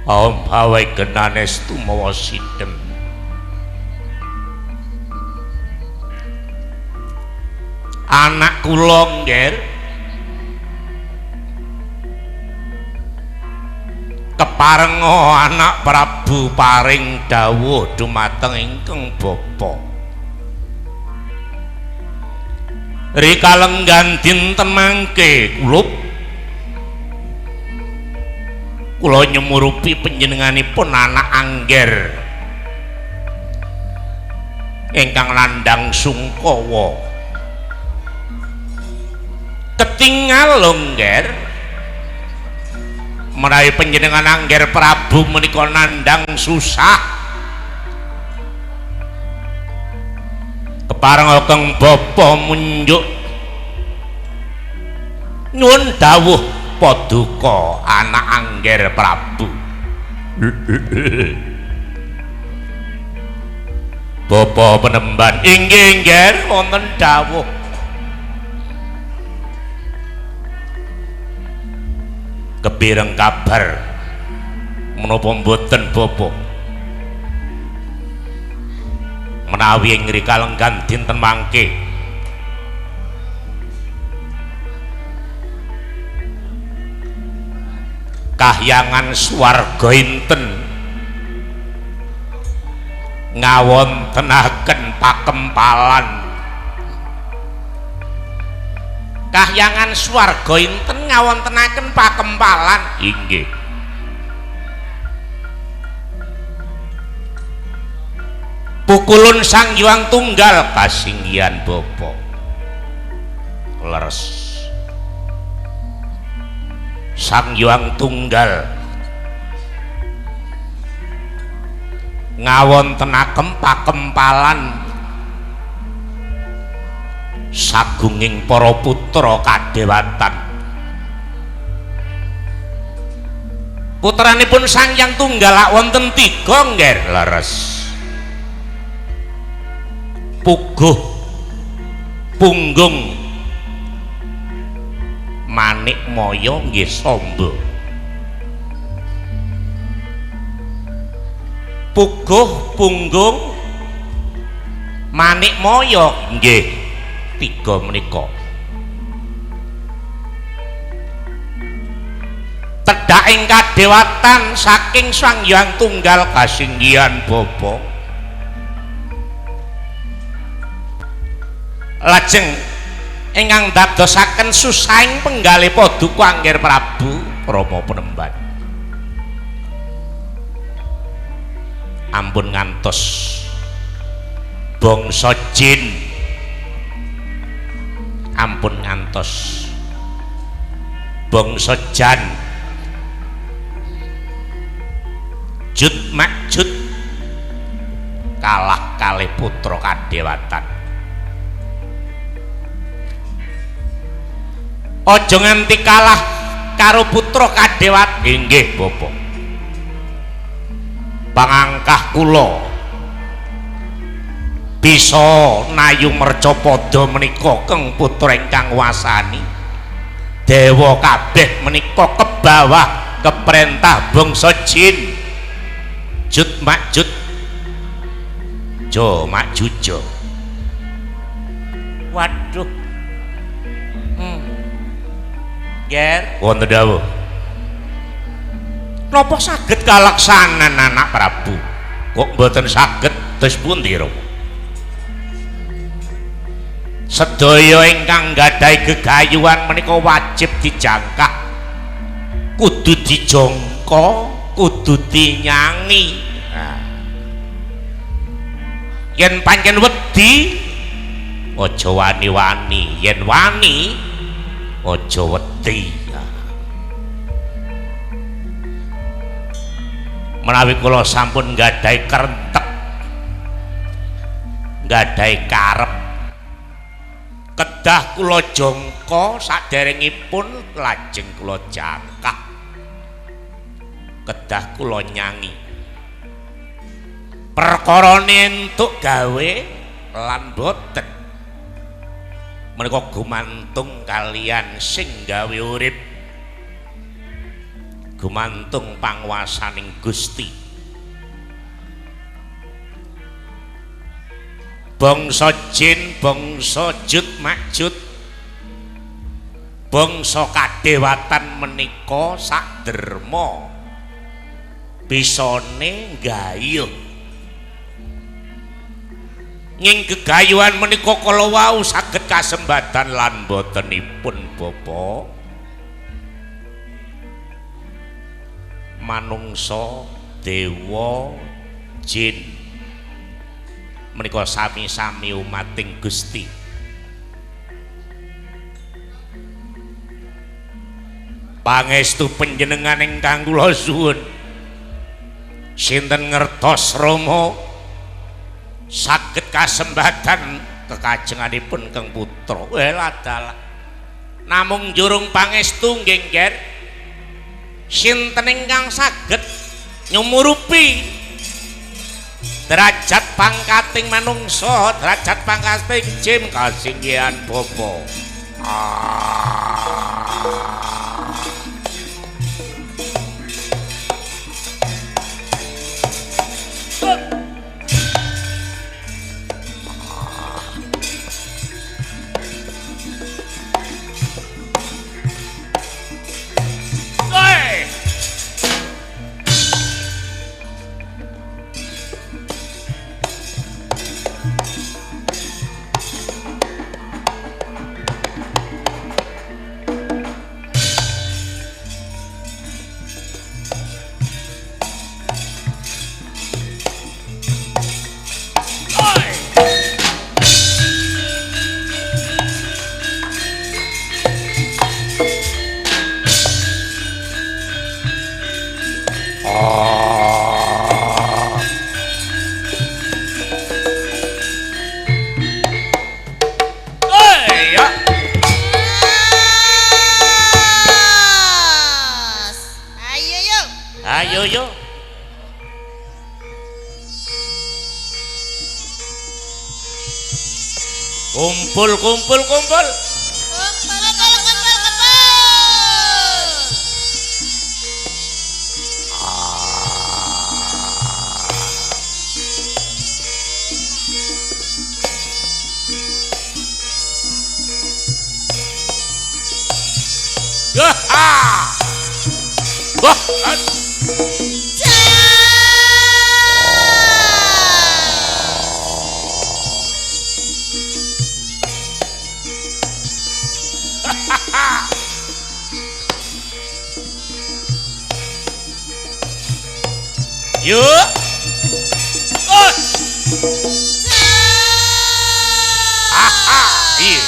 Om hawe genanes tumawa sidem. Anak kula nggih keparenga anak Prabu paring dawuh dumateng ingkang bapa. Rikalenggan dinten mangke kulup kula nyemurupi panjenenganipun anak angger ingkang landang sungkawa. Ketingal lho ngger menawi panjenengan angger Prabu menika nandang susah. Kepareng kang bapa munjuk nyuwun dawuh paduka anak angger Prabu. Bapa penemban inggih ngger wonten dawuh. Kepireng kabar menapa mboten bapa menawi ing rikalenggan dinten mangke kahyangan swarga inten ngawontenaken pakempalan. Kahyangan swarga inten ngawontenaken pakempalan. Inggih. Pukulun Sang Hyang Tunggal kasinggihan bapa. Leres. Sang Hyang Tunggal ngawontenaken pakempalan sagunging para putra kadewatan. Putranipun Sang Hyang Tunggal lak wonten tiga nggih. Leres. Puguh punggung manik moyo nggih samba. Puguh punggung manik moyo nggih tiga menika. Tedhak ing kadewatan saking Sang Hyang Tunggal kasinggihan bapa. Lajeng ingkang dadosaken susahing penggalih paduka Angger Prabu Rama Penemban. Ampun ngantos bangsa jin, ampun ngantos bangsa jan, jut makjut kalah kalih putra kadewatan. Aja nganti kalah karo putra kadewatan. Inggih bapa. Pangangkah kula bisa nayu mercapada menika keng putra ingkang wasani dewa kabeh menika kebawah keperintah bangsa jin. Jut makjut jo makjujo. Waduh. Ger, wonten dawuh. Napa saged kalaksanan anak Prabu? Kok mboten saged terus pundi Rama? Sedaya ingkang nggadahi gegayuhan menika wajib dijangkah, kudu dijangka, kudu dinyangi. Nah. Yen pancen wedi aja wani-wani, yen wani aja wedi. Menawi kula sampun nggadahi kerentek, nggadahi karep, kedah kula jangka saderengipun lajeng kula jangkah, kedah kula nyangi. Perkarane entuk gawe lan boten menika gumantung kalian sing gawe urip, gumantung panguwasaning Gusti. Bangsa jin, bangsa jut makjut, bangsa kadewatan menika sakderma bisane nggayuh. Ing gegayuhan menika kala wau saged kasembadan lan botenipun bapa. Manungsa, dewa, jin menika sami-sami umating Gusti. Pangestu panjenengan ingkang kula suwun, sinten ngertos Rama saged kasembadan kekajenganipun keng putra. Weladalah namung jurung pangestu nggih Nger. Sinten ingkang saged nyumurupi derajat pangkating manungsa, derajat pangkating jin kasinggihan bapa. Kumpul kumpul kumpul. Kumpul kumpul kumpul kumpul. Yuk. Oh. Ah, iya.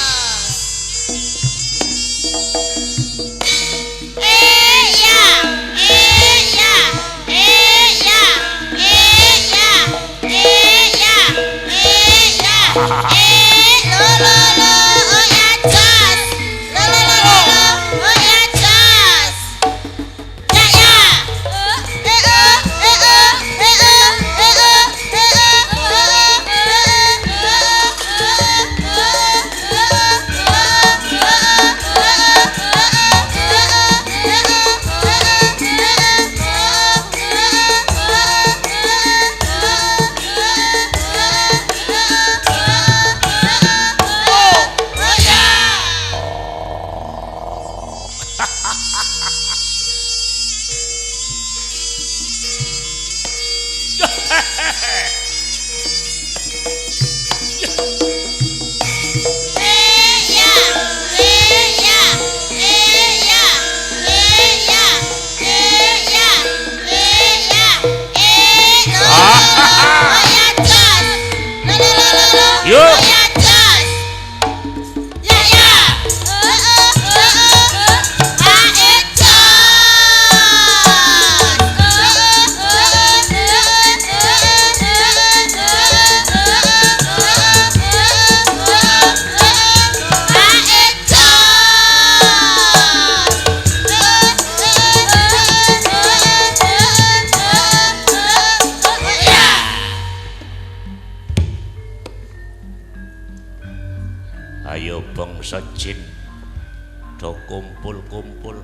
Ayo bangsa jin do kumpul-kumpul.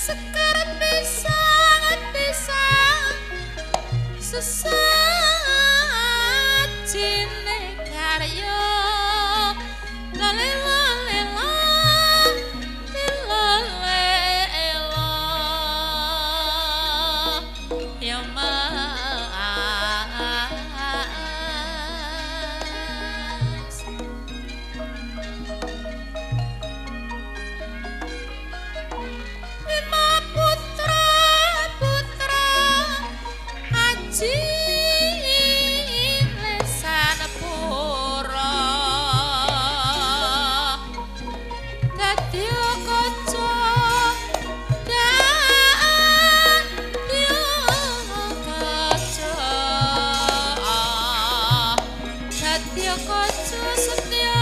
Sekar pisang pisang sesajine karya lela lela lela ya Mas. Lima putra putra aji lesan pura dadi kaca dadi kaca dadi kaca setya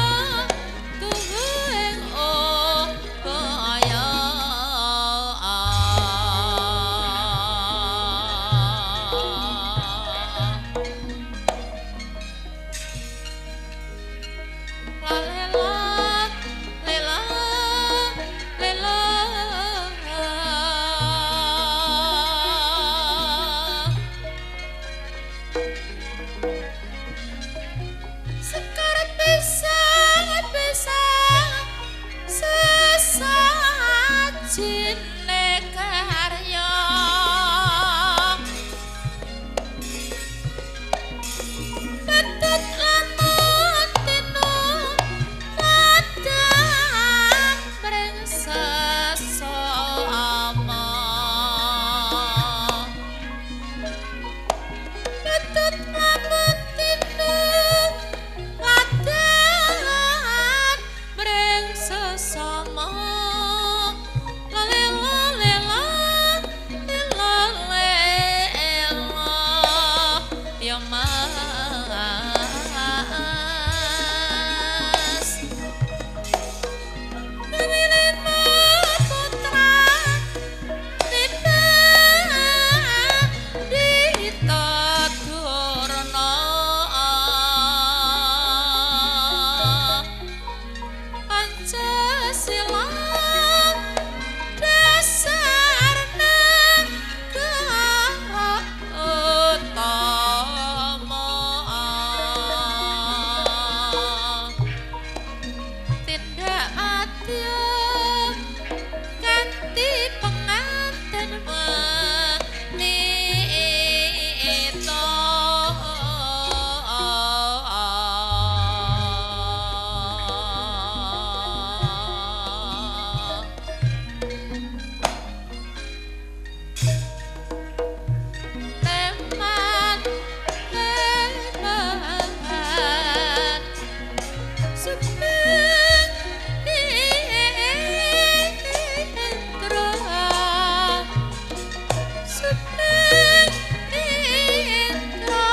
tunggu ing upaya. La lela lela lela sekar pisang pisang sesajine karya Petut lamun tinu ladang mring sesama Petut lamun tinu ladang mring sesama lela lela lela lela ya Mas. Lima putra tiba ditadurna Pancasila dasar negara utama tindak adya kanthi penganten wanita. Teman teman Sugeng Indra Sugeng Indra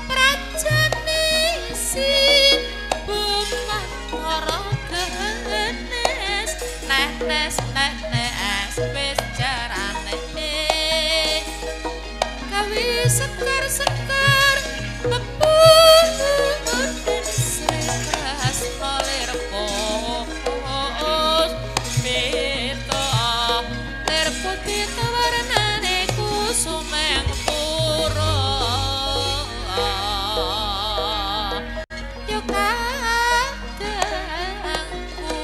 Prajanisi Bumantara Ganes Nes nes nes wis jarane kawi sekar-sekar pepundhen Sri Kresna lir pos pita lir putih warnane kusumeng pura yo kadangku.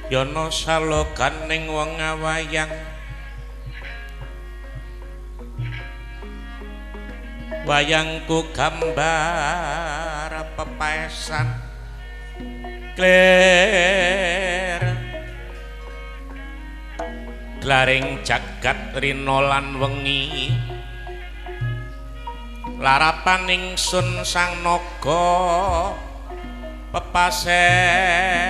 Yana saloganing wong ngawayang wayangku gambar pepaesan klir glaring jagat rina lan wengi larapan ingsun sang naga pepaseyan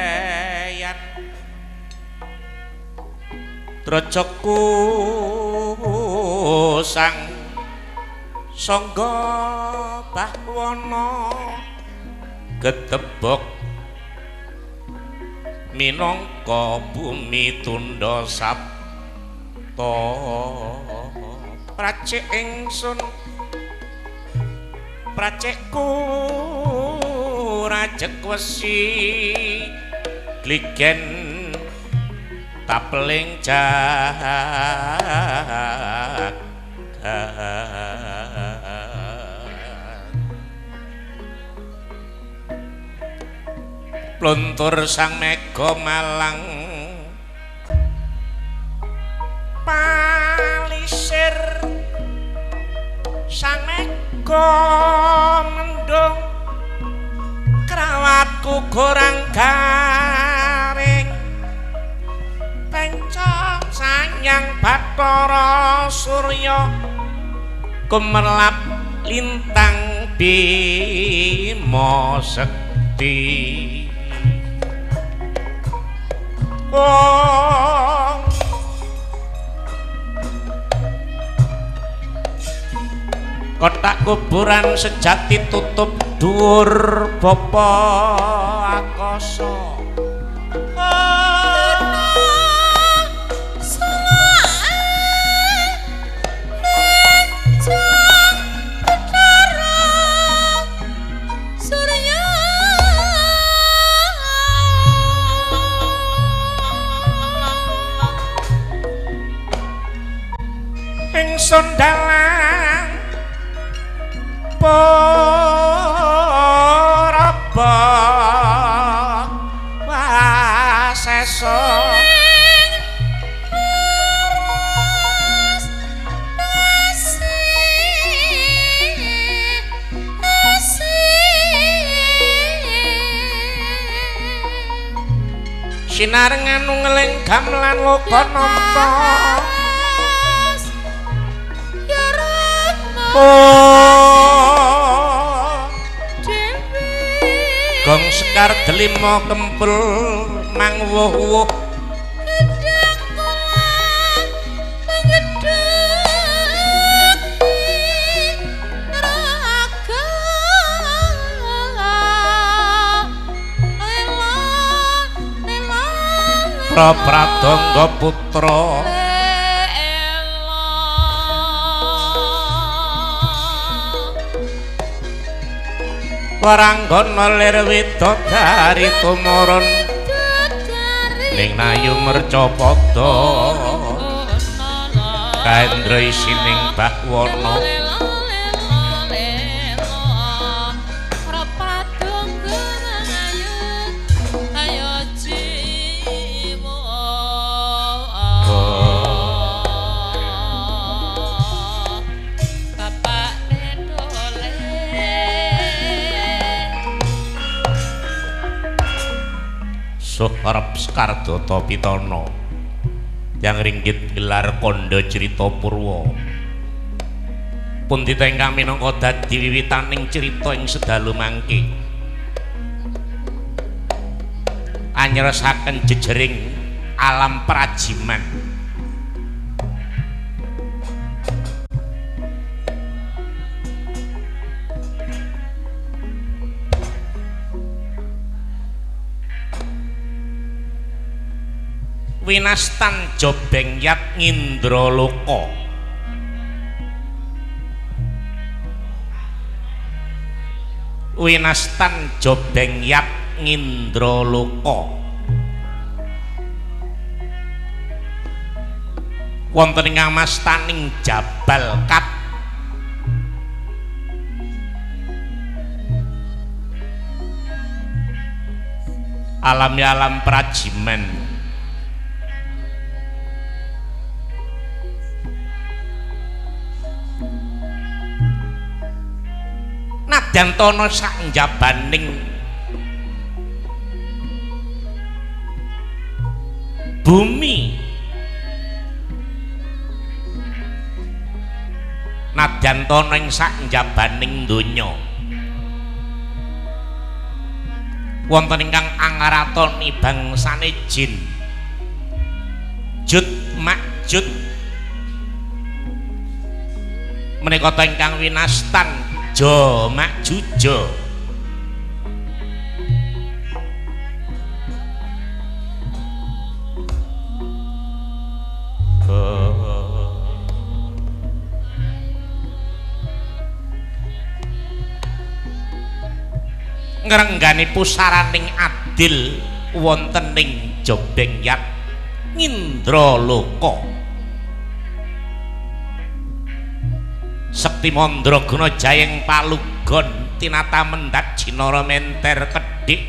Trojoku sang sangga bahwana getebok minangka bumi tunda sabta pracik ingsun pracikku rajek wesi gligen tapeling jagat pluntur sang mega malang palisir sang mega mendung krawatku gorang garing pencong sanyang bathara surya kumerlap lintang bima sekti. Oh, kotak kuburan sejati tutup dhuwur bapa akasa. Ingsun dalang puraba wasesa sinarengan ngeling gamelan loka nampa. Gong sekar delima kempul mangwuh-wuh gedhang kula mangedhek neraka ela ela Pradangga putra Waranggana lir widodari tumurun ning nayu mercapada kaendra isining bahwana. Suhrab Sekardata Pitana yang ringgit gelar kandha crita purwa pundhita ingkang minangka dadi wiwitaning crita ing sedalu mangke anyresaken jejering alam prajiman. Winastan Jobeng Yat Ngindraloka Winastan Jobeng Yat Ngindraloka wonten ing amastaning Jabal Kat alami alam prajiman. Nadyan tono sak njabaning bumi, nadyan tono ing sak njabaning donya, wonten ingkang angaratoni bangsane jin, jud makjud menika ta ingkang winastan ja makjuja. Ngrenggani pusaraning adil wonten ing Jobeng Yat Ngindraloka. Sekti mandraguna jayeng palugon tinata mendhat jinara menter kedhik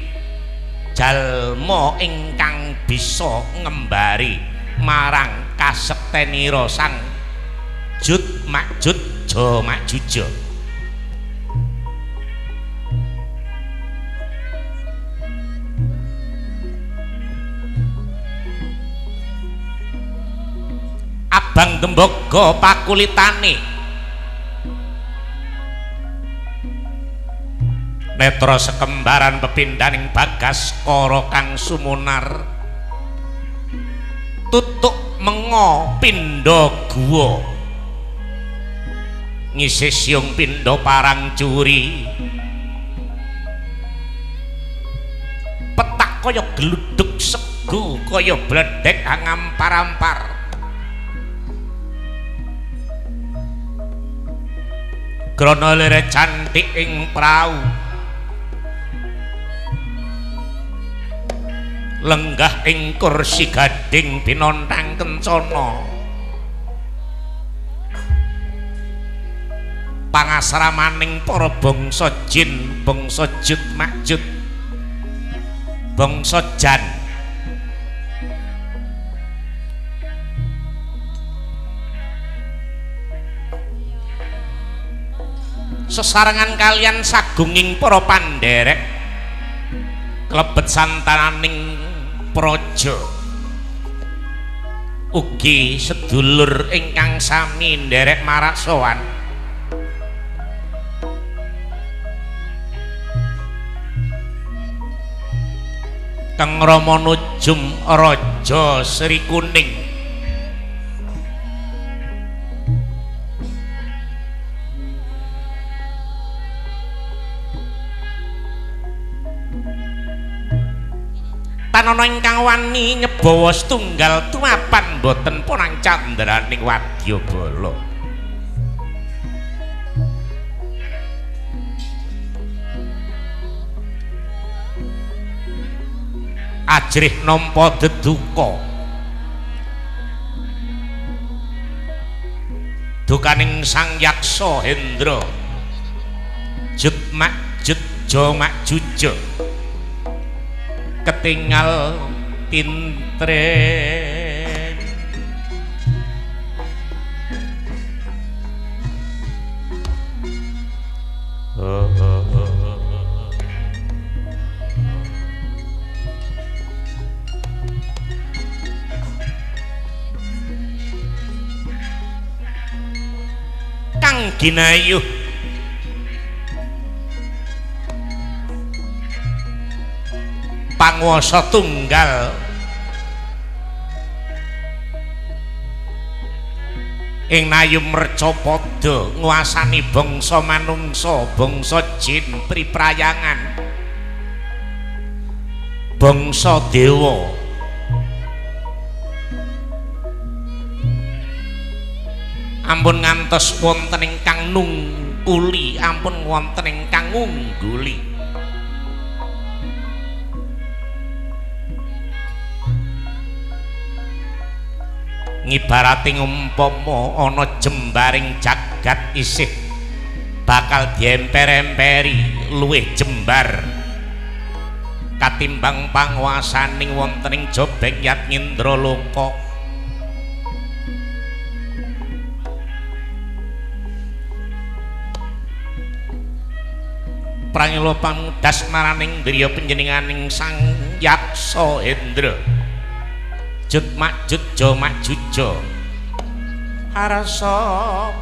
jalma ingkang bisa ngembari marang kasektenira sang jud makjud ja makjuja. Abang tembaga pakulitane netra sekembaran pepindhaning Bagaskara kang sumunar tutuk menga pindha guwa ngisih siung pindha parang curi petak kaya gluduk sego kaya bledek angampar-ampar. Krana lere cantik ing prau lenggah ing kursi gading pinontang kencana pangasramaning para bangsa jin, bangsa jud makjud, bangsa jan. Sesarengan kalian sagunging para pandherek klebet santananing praja ugi sedulur ingkang sami nderek marak sowan. Kang Rama Nujum Raja Sri Kuning tanana ingkang wani nyebawa setunggal tumapan boten ponang candraning wadyabala. Ajrih nampa deduka dukaning Sang Yaksa Hendra jud makjud ja makjuja ketingal tintren. Kang ginayuh panguwasa tunggal ing Nayum Mercapada nguasani bangsa manungsa, bangsa jin priprayangan, bangsa dewa. Ampun ngantos wonten ingkang nungkuli, ampun wonten ingkang ngungguli. Ngibarate umpama ana jembaring jagat isih bakal diemper-emperi luwih jembar katimbang panguwasaning wonten ing Jobeng Yat Ngindraloka. Prangila pangdas maraning driya panjenenganing Sang Yaksa Hendra. Jut makjut jo makjujo. Harsa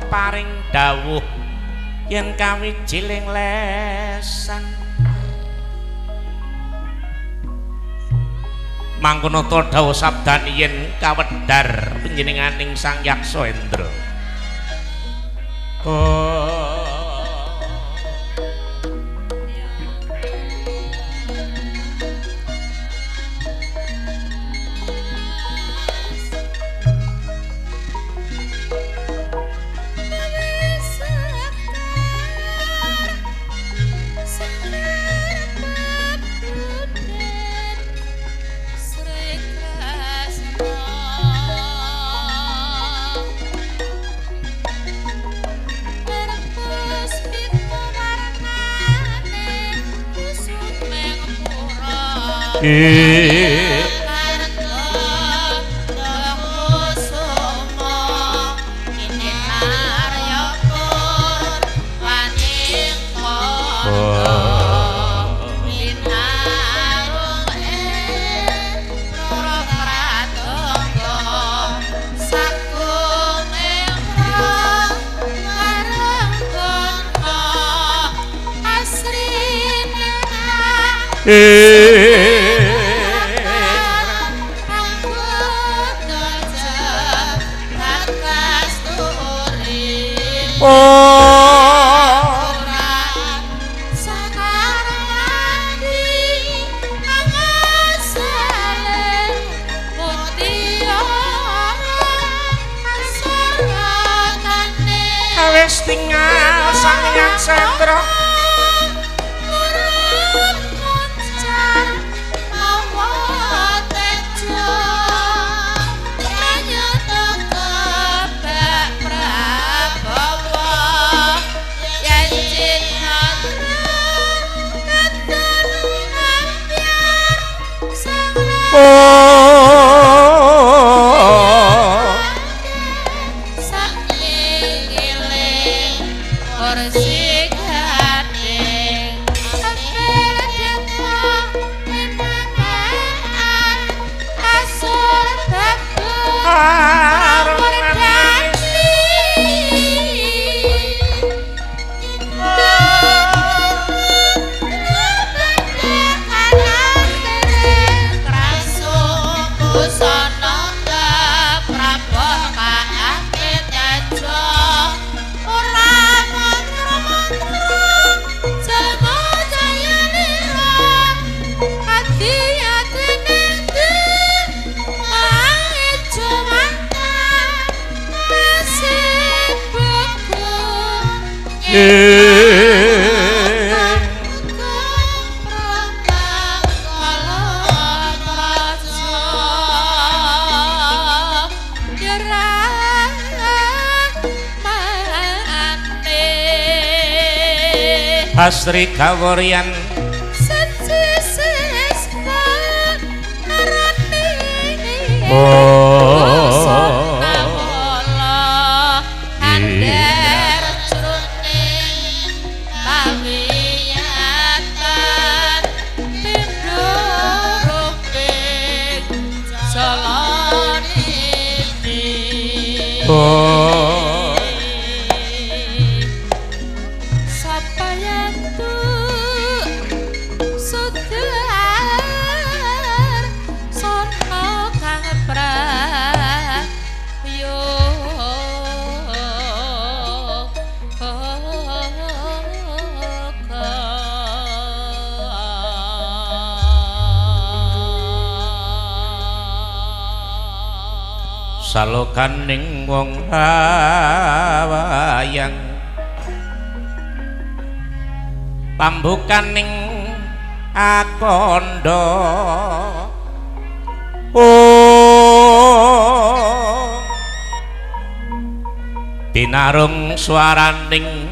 paring dawuh yen kawijiling lesan. Mangkono ta dawuh sabdani yen kawedhar panjenenganing Sang Yaksa Hendra. Oh. Wis tinggal Sang Yaksendra. Asri kawuryan salokaning wong wayang pambukaning akondo oh binarung suaraning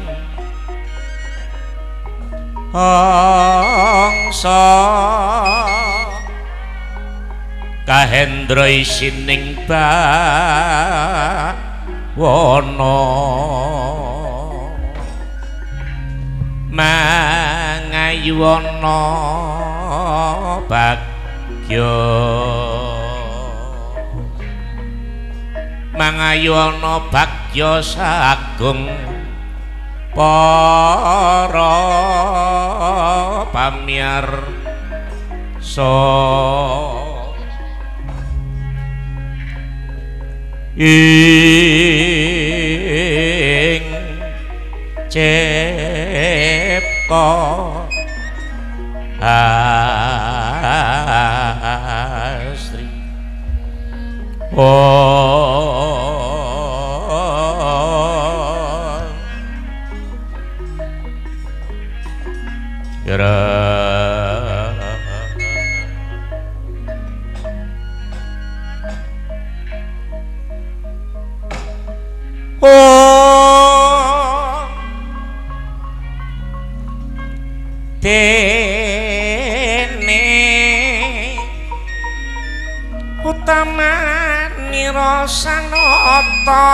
angsa kahendra isining bawana mangayu Mangayuwana bagya, mangayuwana bagya sagung para pamirsa. Ing cipta asri dene utamanira sang nata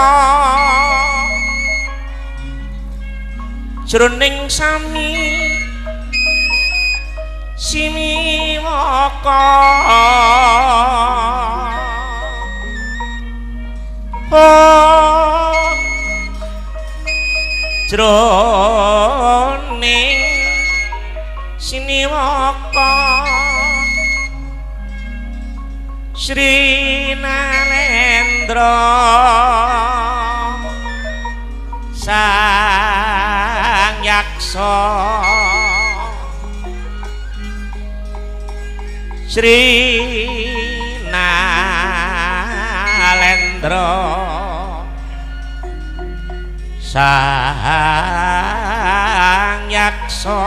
jroning sami simiwaka jroning siniwaka Sri Nalendra Sang Yaksa Sri Nalendra Sang Yaksa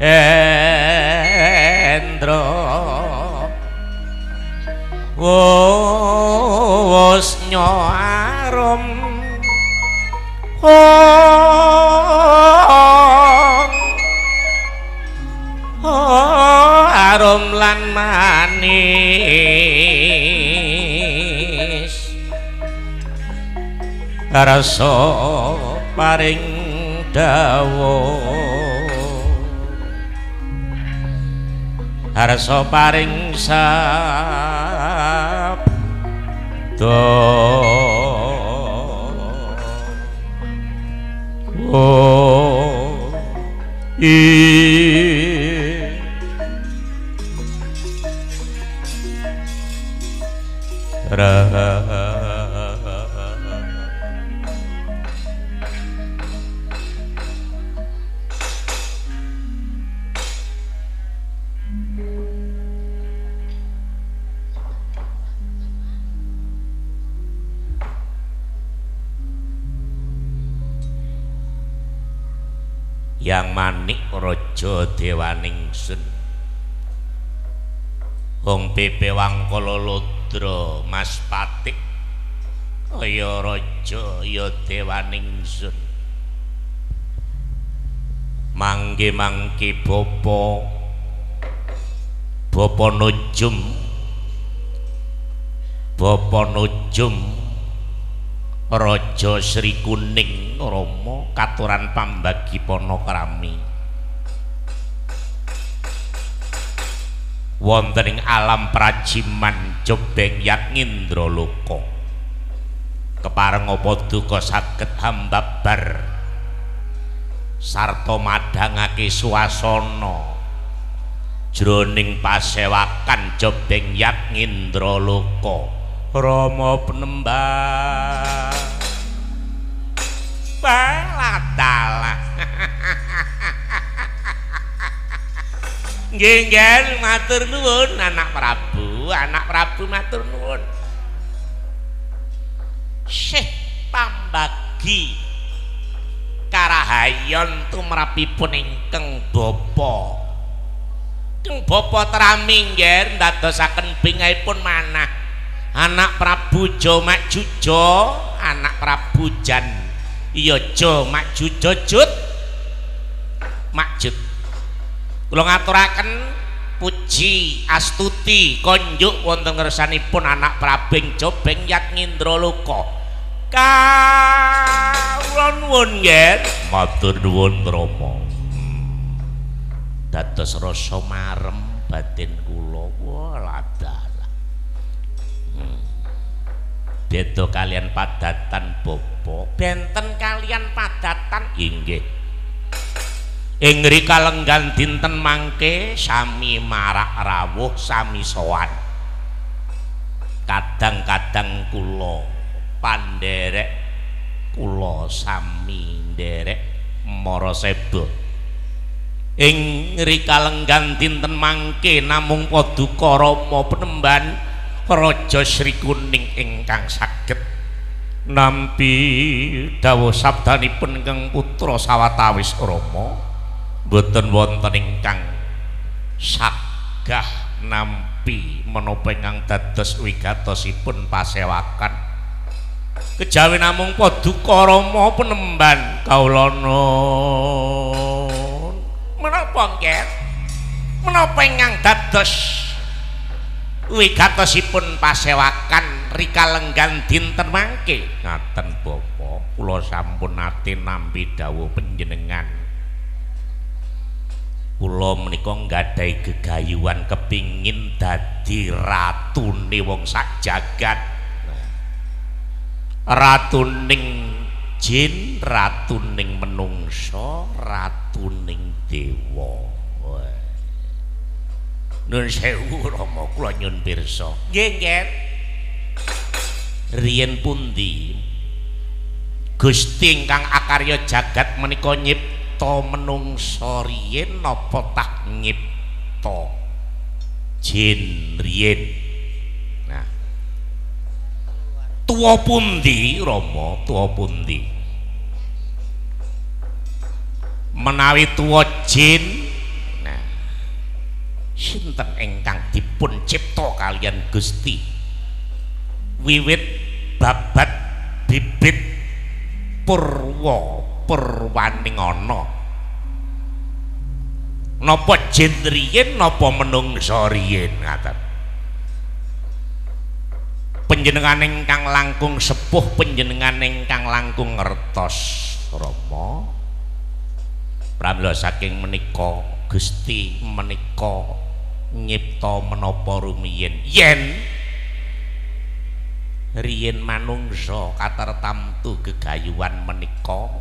Endra wos nyarum arum lan manis rasa paring dawuh harsa paring sabda. Oh i ra yang manik raja dewaningsun wong pepe wangkala ludra mas patik kaya raja ya dewaningsun mangke mangke bapa bapa nujum raja Sri Kuning Rama katuran pambagi panakrami wonten ing alam prajiman Jobeng Yatngindraloka keparenga paduka saged hambabar sarta madhangake swasana jroning pasewakan Jobeng Yatngindraloka Rama penembah balatala. Nggih nggih matur nuwun anak Prabu matur nuwun. Syekh pambagi karahayon tumrapipun ingkang bapa. Ingkang bapa trami nggih ndadosaken bingahipun manah. Anak Prabu Jo Makjujo, anak Prabu Jan iya Jo Makjujo Jut Makjud. Kula ngaturaken puji astuti konjuk wonten ngersanipun anak Prabu Jobeng Yatngindraloka. Kawula nuwun nggih, matur nuwun Rama. Dados rasa marem batin kula. Wah, ladalah. Beda kalian padatan bapa, benten kalian padatan inggih. Ing rika lenggan dinten mangke sami marak rawuh sami sowan. Kadang-kadang kula pandherek kula sami nderek mara seba. Ing rika lenggan dinten mangke namung paduka Rama Penemban Raja Sri Kuning ingkang saged nampi dawuh sabdanipun ingkang putra sawetawis Rama mboten wonten ingkang sagah nampi menapa ingkang dados wigatosipun pasewakan. Kejawi namung paduka Rama Penemban kawula nun. Menapa nggih? Menapa ingkang dados wigatosipun pasewakan rika lenggan dinten mangke? Ngaten bapa, kula sampun nate nampi dawuh panjenengan. Kula menika nggadahi gegayuhan kepingin dadi ratune wong sak jagat. Ratuning jin, ratuning menungsa, ratuning dewa. Nun sewu Rama, kula nyun pirsa. Nggih, nggih. Riyen pundi Gusti ingkang akarya jagat menika nyipta menungsa riyen napa tah nyipta jin riyen? Nah, tuwa pundi Rama, tuwa pundi? Menawi tuwa jin, nah, sinten ingkang dipun cipta kalian Gusti wiwit babat bibit purwa purwaning ana? Napa jin riyen napa menungsa riyen? Ngaten. Panjenengan ingkang langkung sepuh, panjenengan ingkang langkung ngertos Rama. Pramila saking menika Gusti menika nyipta menapa rumiyin? Yen riyen manungsa katartamtu gegayuhan menika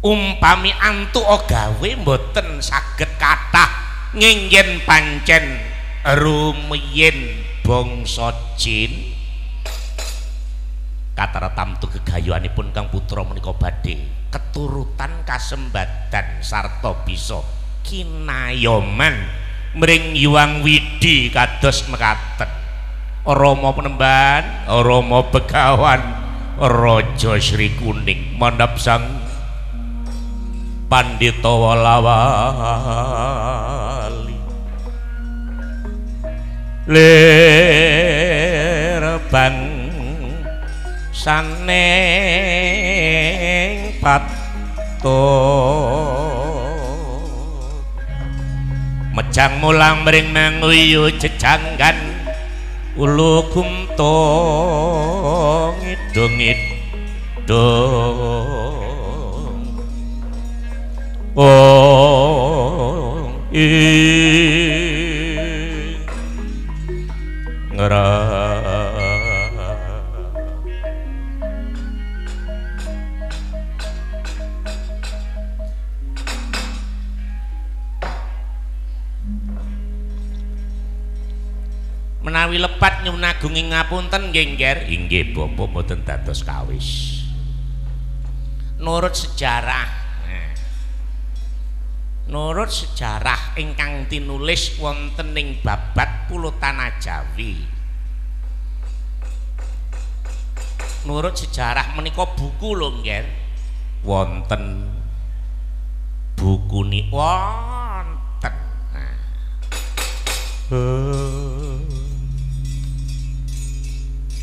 umpami antuk gawe mboten saged kathah, nging yen pancen rumiyin bangsa jin katartamtu gegayuhanipun kang putra menika badhe keturutan kasembadan sarta bisa kinayoman mring Hyang Widhi kados mekaten. Rama Penemban, Rama Begawan Raja Sri Kuning mandhap sang pandhita walawali lir bang saning patut mejang mulang mring manguyu jejanggan ulu kumtung idung idung ong ing ngra. Menawi lepat nyuwun agunging ngapunten nggih, Ngger. Inggih bapa, mboten dados kawis. Nurut sejarah. Nurut sejarah ingkang tinulis wonten ing babat Pulo Tanah Jawi. Nurut sejarah menika buku lho, Ngger. Wonten bukune wonten. Nah.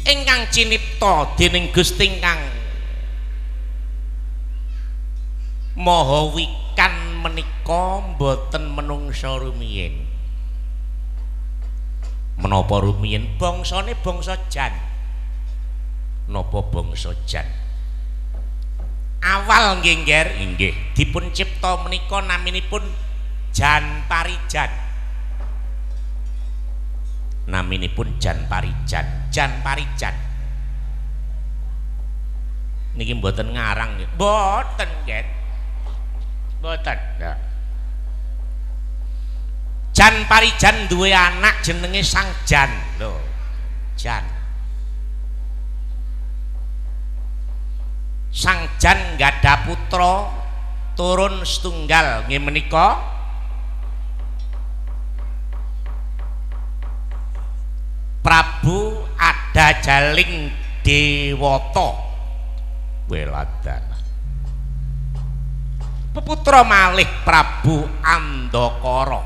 Ingkang cinipta dening Gusti ingkang Maha Wikan menika mboten menungsa rumiyin. Menapa rumiyin? Bangsane bangsa jan. Napa bangsa jan? Awal nggih Ngger, nggih dipun cipta menika naminipun Jan Parijan. Naminipun Jan Parijan, Jan Parijan. Niki mboten ngarang nggih. Mboten nggih. Mboten. Ya. Jan Parijan duwe anak jenenge Sang Jan. Lho, Jan. Sang Jan nggadhah putra turun setunggal nggih menika Prabu Adajaling Dewata. Weladana. Peputra malih Prabu Andakara.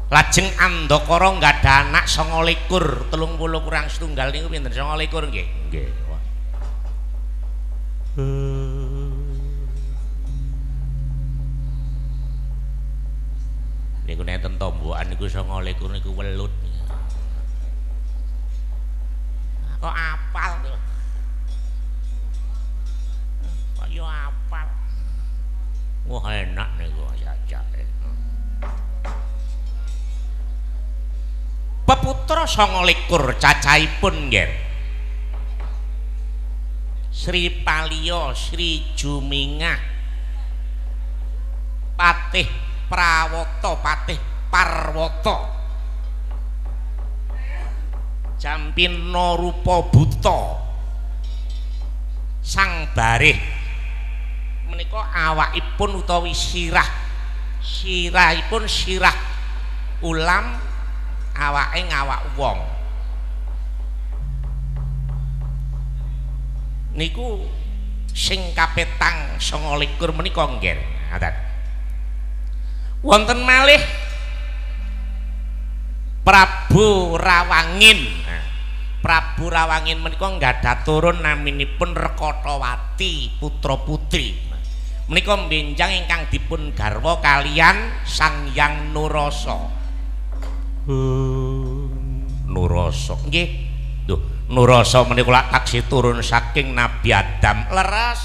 Lajeng Andakara nggadhah anak 29, 30 kurang setunggal niku pinten? 29 nggih. Nggih. Niku nenten tombokan niku 29 niku welut. Kok apal to? Kok yo apal. Wah enak niku jajake. Peputra 29 cacahipun nggih. Sri Paliya, Sri Jumingah, Patih Prawata, Patih Parwata, Jampina Rupa Buta, Sang Barih. Menika awakipun utawi sirah, sirahipun sirah ulam, awake ngawak wong. Niku sing kapetang 29 menika nggih. Ngaten. Wonten malih Prabu Rawangin. Nah, Prabu Rawangin menika nggadhah turun naminipun Rekatawati putra putri. Menika benjang ingkang dipun garwa kalian Sang Hyang Nurasa. Nurasa nggih. Duh, Nurasa menika lak taksih turun saking Nabi Adam. Leres.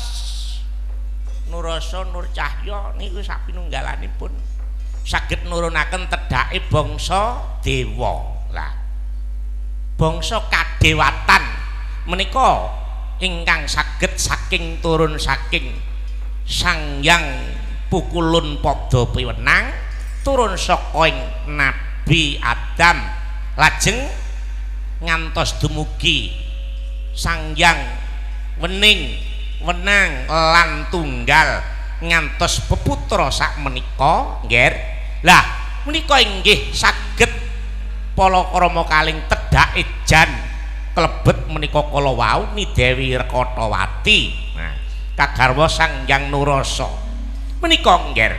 Nurasa Nur Cahya niku sapinunggalanipun saged nurunaken tedhake bangsa dewa. Lah, bangsa kadewatan menika ingkang saged saking turun saking Sang Hyang Pukulun Pada Piwenang turun saka ing Nabi Adam lajeng ngantos dumugi Sang Hyang Wening Wenang lan Tunggal ngantos peputra sakmenika nggih. Lah menika inggih saged palakrama kaling tedhake jan klebet menika kala wau Ni Dewi Rekatawati. Nah, kagarwa Sang Hyang Nurasa menika nggih.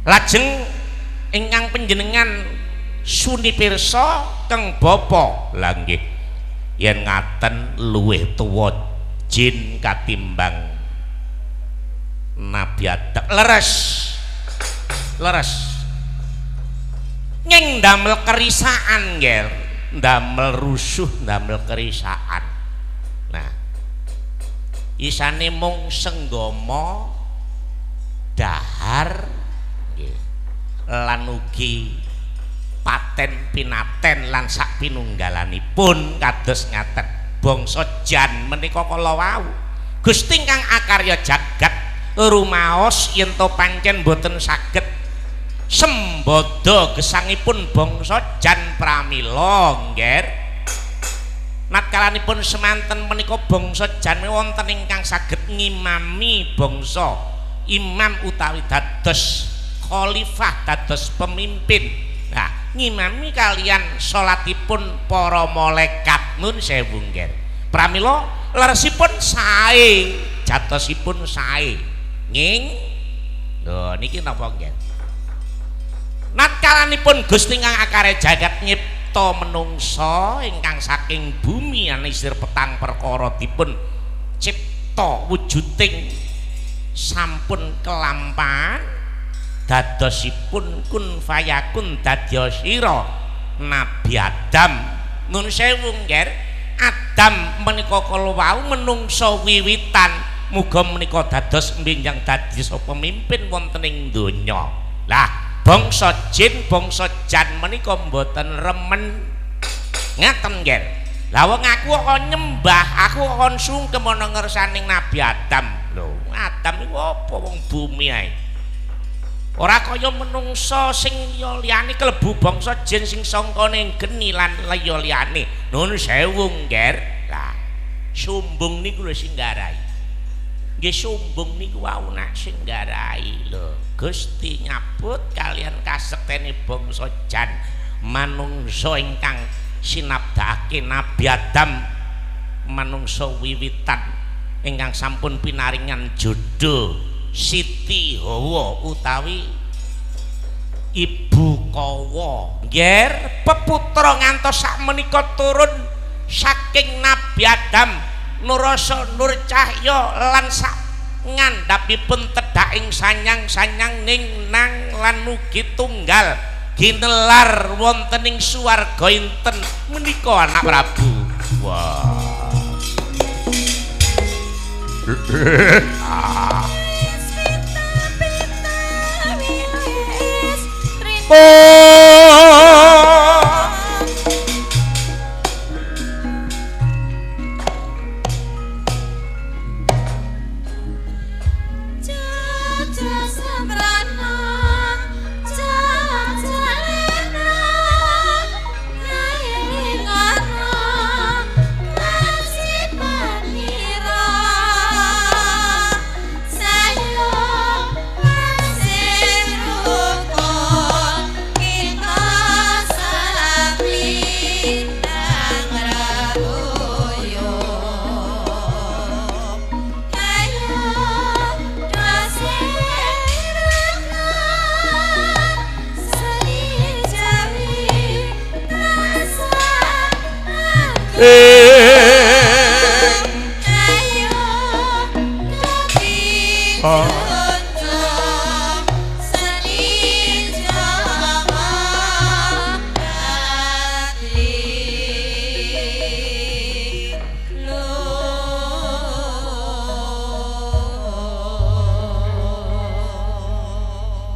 Lajeng ingkang panjenengan suni pirsa keng bapa. Lah nggih, yen ngaten luwih tuwa jin katimbang Nabi Adam. Leres. Leres. Nyeng ndamel kerisaan nggih, ndamel rusuh, ndamel kerisaan. Nah, isane mung senggama dahar nggih lan ugi paten pinaten lan sak pinunggalanipun kados ngaten bangsa jan menika kala wau. Gusti ingkang akarya jagat rumaos yen to pancen boten saged sembada gesangipun bangsa jan pramila nggih. Natkalanipun semanten menika bangsa jan wonten ingkang saged ngimami bangsa, imam utawi dados khalifah, dados pemimpin. Nah, ngimami kalian salatipun para malaikat nun sewu nggih. Pramila leresipun sae, jatosipun sae. Nging lho niki napa nggih? Natkalanipun Gusti ingkang akare jagat nyipta menungsa ingkang saking bumi anisir petang perkara dipun cipta wujuding sampun kelampahan dadosipun kun fayakun dadya sira Nabi Adam. Nun sewu nggih, Adam menika kala wau menungsa wiwitan Muga menika dados mbenjang dadi pemimpin wonten ing donya. Lah, bangsa jin, bangsa jan menika mboten remen ngaten nggih. Lah wong aku kok nyembah, aku kok sungkem ana ngersaning Nabi Adam. Lho, Adam iku apa wong bumi ae. Ora kaya menungsa sing liya liyane klebu bangsa jin sing sangkane geni lan liya liyane. Nuwun sewu nggih. Lah, sombong niku lho sing nggarai. Nggih sombong niku wau nak sing nggarai lho. Gusti nyabut kalian kasektene bangsa jan manungsa ingkang sinabdakake Nabi Adam manungsa wiwitan ingkang sampun pinaringan jodoh Siti Hawa utawi Ibu Kawa. Nggih, peputra ngantos sakmenika turun saking Nabi Adam nurasa nur cahya lan sak ngandhapipun tedhaking sanyang-sanyang ning nang lan ugi tunggal ginelar wonten ing swarga inten menika anak Prabu. Wah.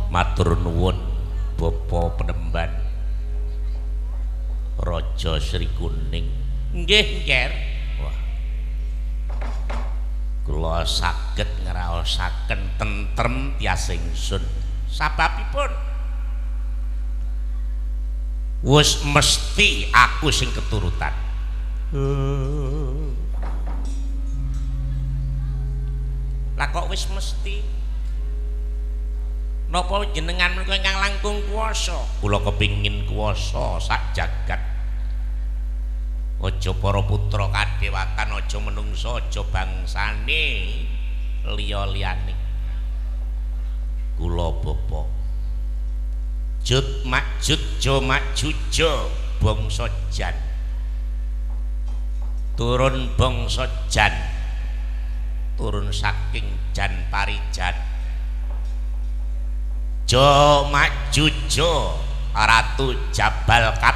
Matur nuwun Bapak Penemban Raja Sri Kuning. Nggih, Nger. Wah. Kula saged ngraosaken tentrem tias ingsun. Sababipun wis mesti aku sing keturutan. Lah kok wis mesti? Napa jenengan menika ingkang langkung kuwasa? Kula kepingin kuwasa sak jagat. Aja para putra kadewatan, aja menungsa, aja bangsane liya-liyane. Kula bapa Jut makjut jo makjujo bangsa jan. Turun bangsa jan. Turun saking jan parijan. Jo makjujo Ratu Jabal Kat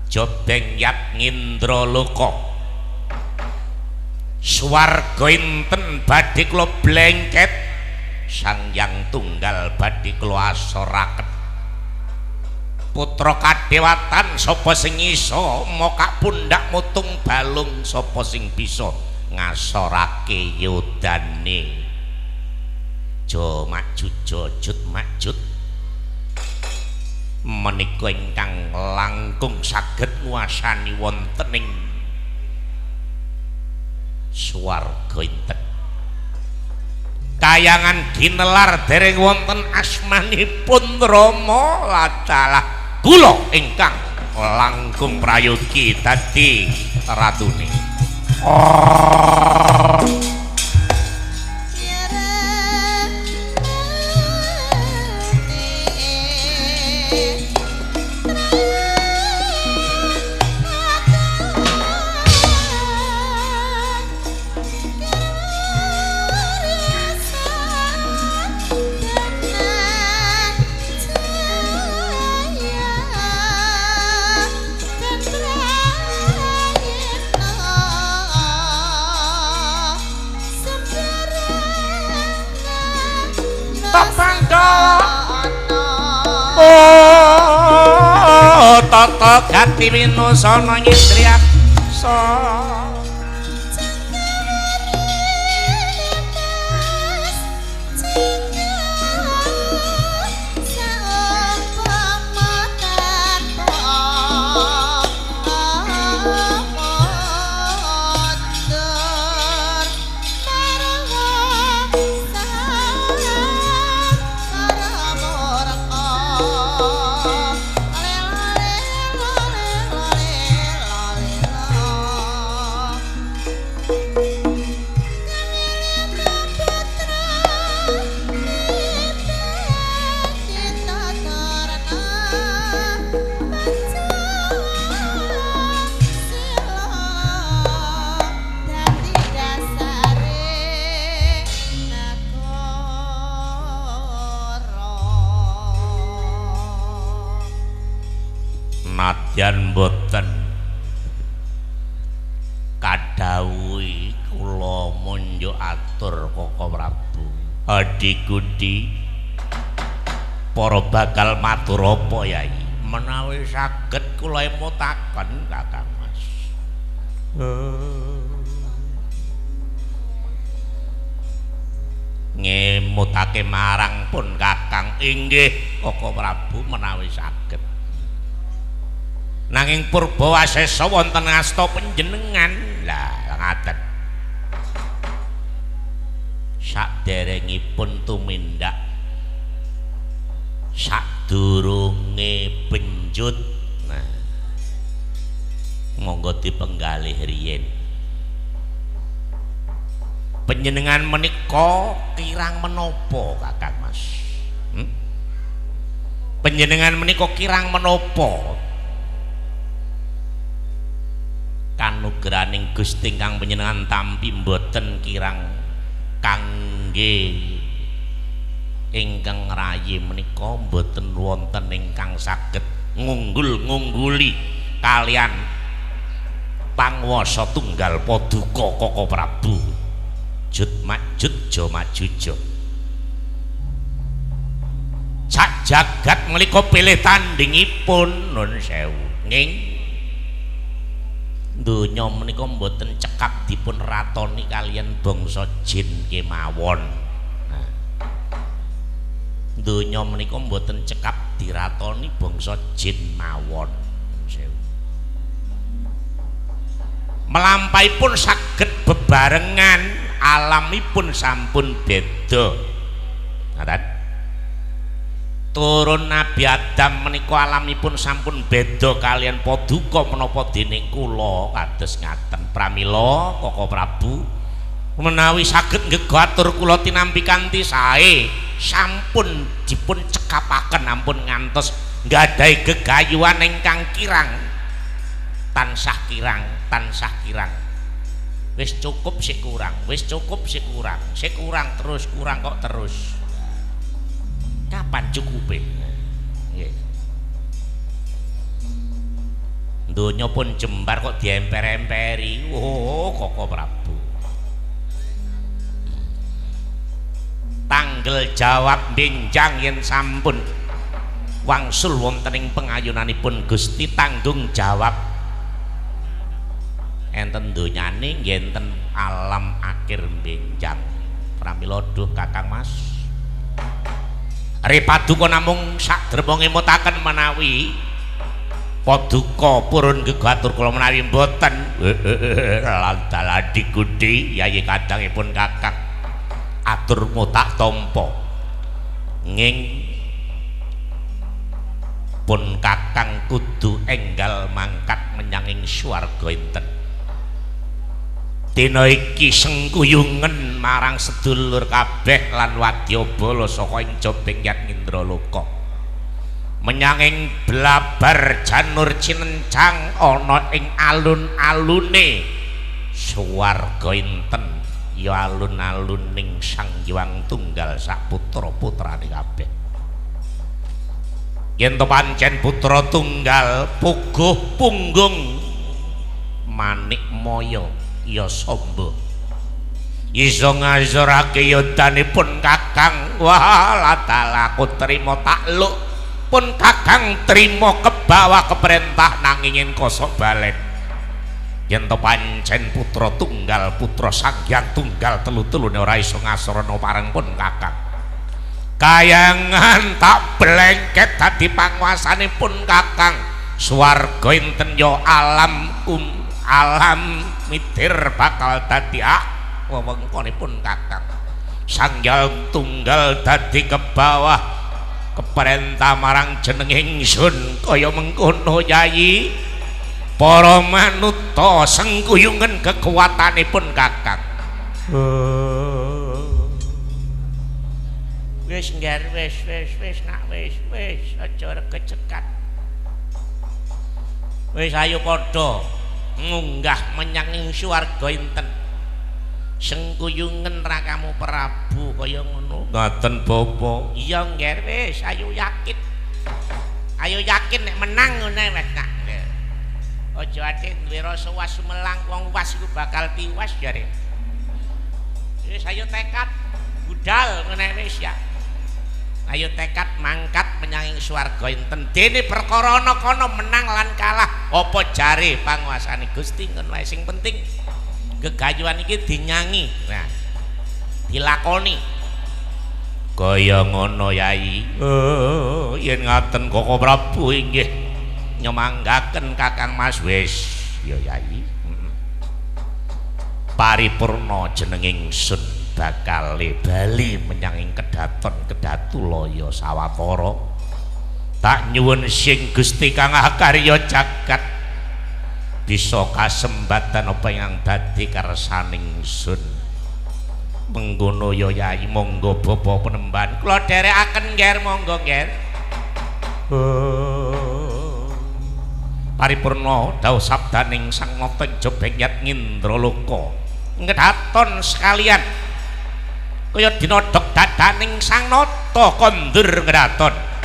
Jobeng Yap Ngindraloka. Swarga inten badhe kula blengket, Sang Hyang Tunggal badhe kula asoraken. Putra kadewatan sapa sing iso mokak pundak mutung balung, sapa sing bisa ngasorake yodane. Jo makjujo jut makjut menika ingkang langkung saged nguasani wonten ing swarga inten. Kayangan ginelar dereng wonten asmanipun Rama ladalah kula ingkang langkung prayogi dadi ratune. Tata Pandhawa. Oh, tata gati winusana nyindriyaksa. Nadyan boten kadhawuhi kula munjuk atur Koko Prabu. Adi-gudi para bakal matur apa Yai? Menawi saged kula emutaken Kakang Mas. Ngemutake marang pun Kakang inggih Koko Prabu menawi saged. Nanging purba wasesa wonten asta panjenengan. Lah ngaten. Saderengipun tumindak sadurunge benjut. Nah, monggo dipenggalih riyin. Panjenengan menika kirang menapa Kakang Mas? Panjenengan menika kirang menapa? Kanugrahaning Gusti ingkang panjenengan tampi mboten kirang kangge ingkang rayi menika mboten wonten ingkang saged ngunggul-ngungguli kalian panguwasa tunggal paduka Koko Prabu. Jut majut jo majujo. Sak jagat menika pilih tandingipun nun sewu. Ning donya menika mboten cekap dipun ratoni kalian bangsa jin kemawon. Nah, donya menika mboten cekap diratoni bangsa jin mawon. Melampahipun saged bebarengan, alamipun sampun beda. Ngaten. Turun Nabi Adam menika alamipun sampun beda kalian paduka menapa dene kula kados ngaten. Pramila Koko Prabu menawi saged ngegatur kula tinampi kanthi sae sampun dipun cekapaken ampun ngantos nggadahi gegayuhan ingkang kirang tansah kirang tansah kirang. Wis cukup sik kurang, wis cukup sik kurang, sik kurang terus kurang kok terus. Kapan cukupe? Nggih. Donya pun jembar kok diemper-emperi. Oh, Koko Prabu. Tanggel jawab benjang yen sampun wangsul wonten ing pengayunanipun Gusti tanggung jawab enten donyane nggih enten alam akhir benjang. Pramila duh Kakang Mas. Paduka namung sakderma ngemutaken menawi paduka purun gegatur kula menawi mboten. Lantaladi gudi yayi kadangipun Kakang atur mutak tampa. Nging pun Kakang kudu enggal mangkat menyang ing swarga enten. Dina iki sengkuyungen marang sedulur kabeh lan wadyabala saka ing jobing yat Indraloka. Menyang ing blabar janur cinencang ana ing alun-alune swarga inten ya alun-aluning Sang Hyang Tunggal sak putra-putrane kabeh. Yen to pancen putra tunggal puguh punggung manik maya ya samba. Iso ngazorake yodanipun Kakang. Wah, dalah aku trimo takluk pun Kakang trimo kebawa keperintah nanging yen kosok balen. Yen to pancen putra tunggal putra Sang Hyang Tunggal telu-telune ora iso ngasorana pareng pun Kakang. Kayangan tak blengket dadi panguasane pun Kakang. Swarga enten ya alam alam mitir bakal dadi wewengkonipun Kakang. Sang Hyang Tunggal dadi kebawah keperintah marang jeneng ingsun kaya mengkono Yayi. Para manuta sengkuyungen kekuatanipun Kakang. Wis ngger wis wis wis nak wis wis aja regecekat. Wis ayo padha munggah menyang ing swarga inten. Sengkuyungen rakamu Prabu kaya ngono. Ngaten Bapak. Iya ngger wis ayo yakin. Ayo yakin nek menang ngene wis nak. Aja ate duwe rasa was sumelang wong was iku bakal tiwas jare. Wis ayo tekad budal ngene wis ya. Ayo tekad mangkat menyang ing swarga inten. Dene perkara ana kono menang lan kalah apa jare panguasane Gusti ngono wae sing penting gegayuhan iki dinyangi. Nah, dilakoni. Kaya ngono Yai. Oh, yen ngaten Koko Prabu inggih nyemanggaken Kakang Mas wis ya Yai. Paripurna jeneng ingsun bakal bali menyang ing kedaton Kedatulaya sawetara. Tak nyuwun sing Gusti kang akarya jagat bisa kasembatan apa yang dadi kersaning ingsun. Mengkono ya Yai, monggo bapa penemban kula dherekaken ngger, monggo ngger. Paripurna dawuh sabdaning Sang Nata Jabengyat Ngindraloka ngedaton sekalian kaya dinodhok dadaning Sang Nata kondur ngedaton.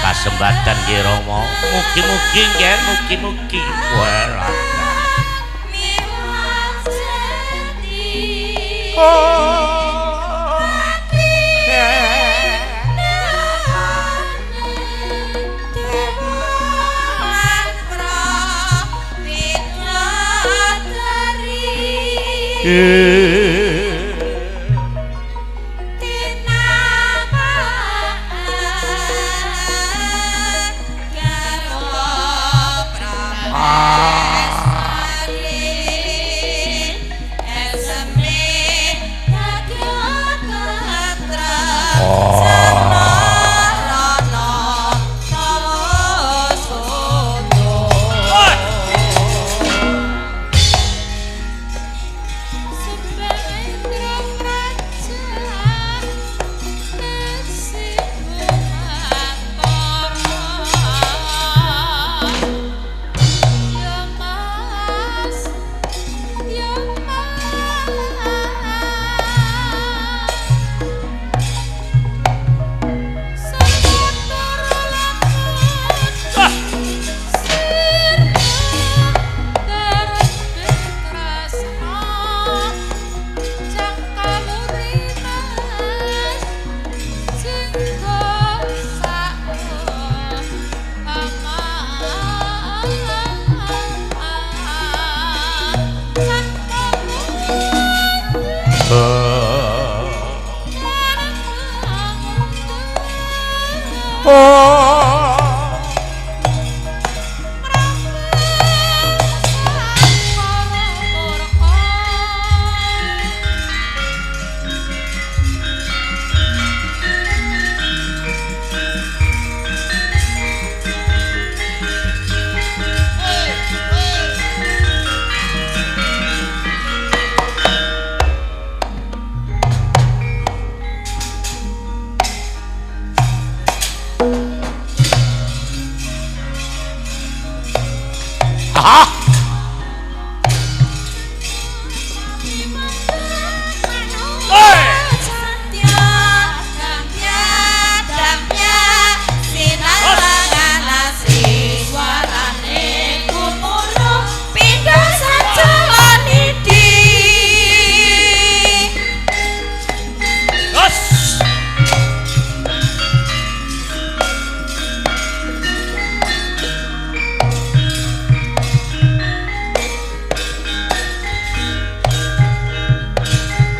Kasembatan Ki Rama, mugi-mugi nggih, mugi-mugi. Wah. Ah.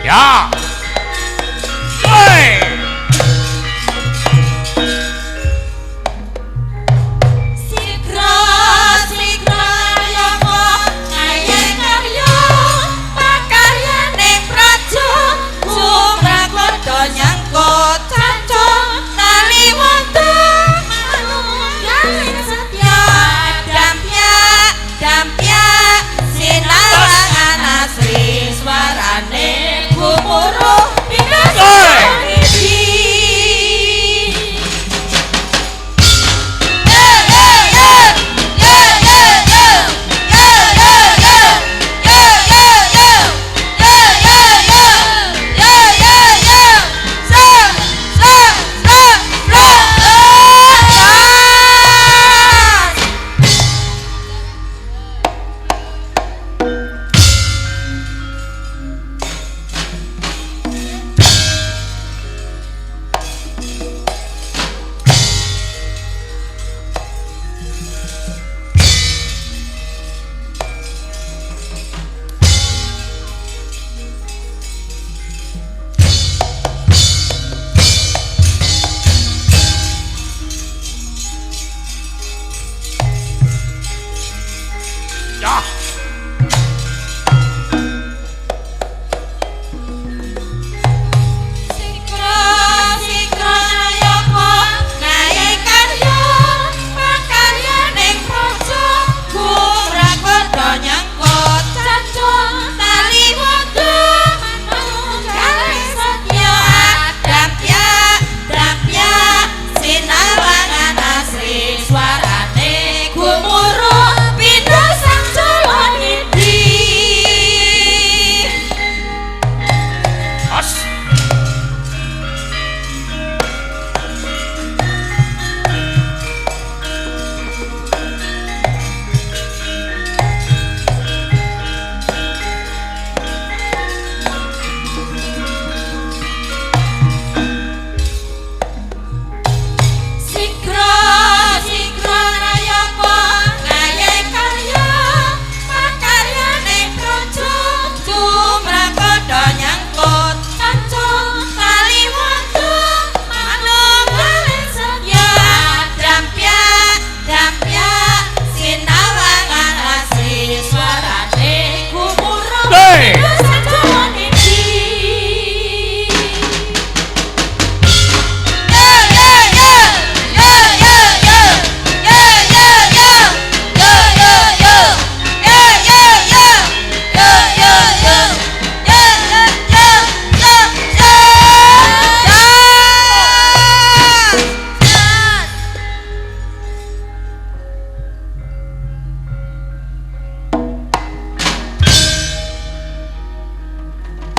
Ya. Hei. Sigra sigra yapa ngaye karya pakaryane praja sumrakoda nyangkut caca taliwanda manunggaling setya dampyak dampyak sinawangan asri swarane gumuruh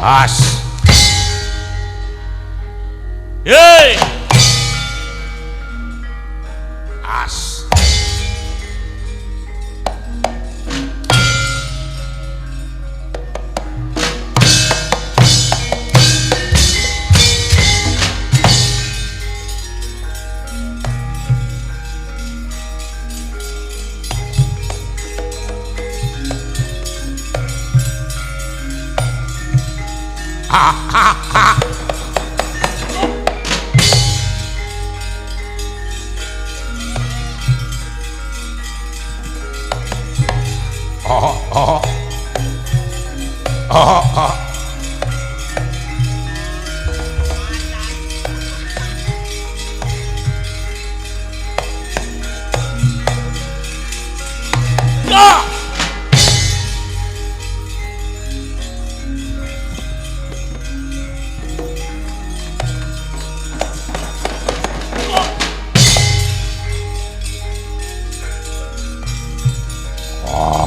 As. Hei. As. Ha ha ha. Oh oh oh oh. Ah! Oh.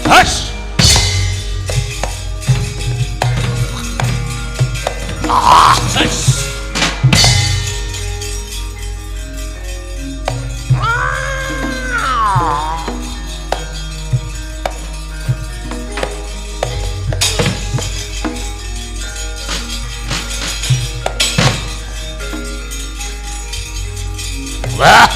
Hus. Ah, hus. Ah. Wah.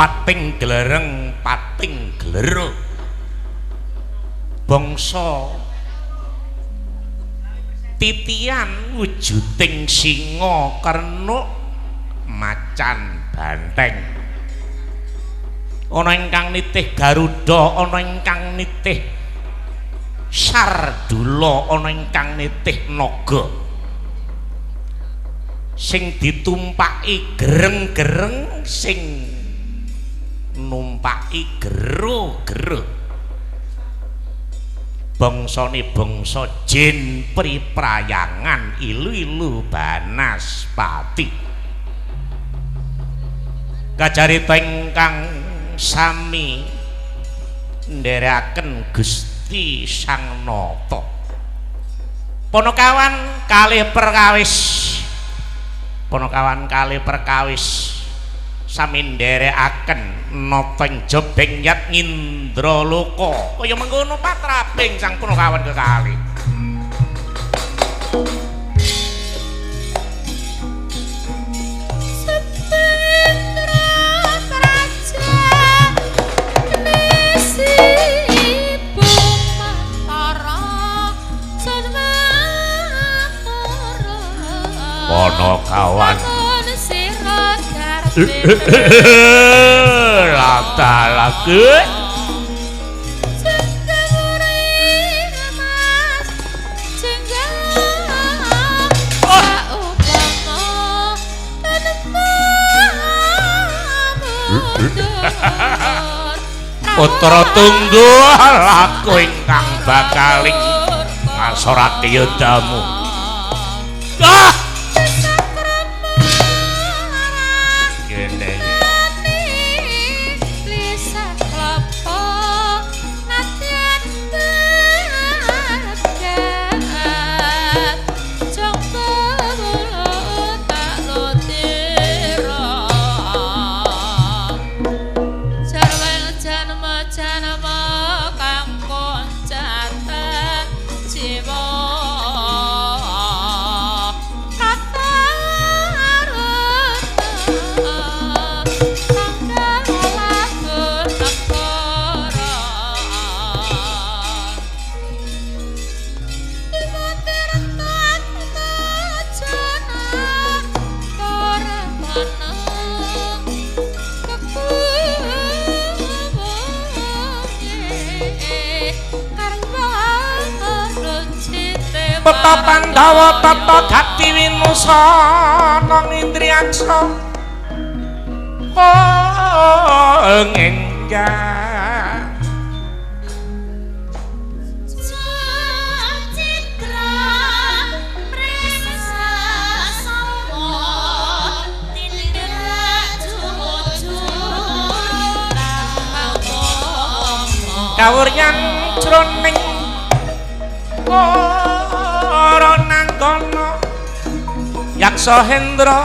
Pating glereng, pating glero. Bangsa titian wujuding singa kernuk macan banteng. Ana ingkang nitih Garuda, ana ingkang nitih Sardula, ana ingkang nitih naga. Sing ditumpaki gereng-gereng, sing numpaki gero-gero. Bangsane bangsa jin priprayangan ilu-ilu banaspati. Kacarita ingkang sami nderekaken Gusti Sang Nata. Panakawan kalih perkawis, panakawan kalih perkawis sami nderekaken nata ing jobeng yat Ngindraloka. Kaya mengkono patraping sang panakawan kekalih. Panakawan lata-lagi putra tunggal aku ingkang bakaling ngasorake yudamu. Ah! Peta Pandhawa tata gati winusana ngindriyaksa enggak kawuryan jroning ora nangkono Yaksa Hendra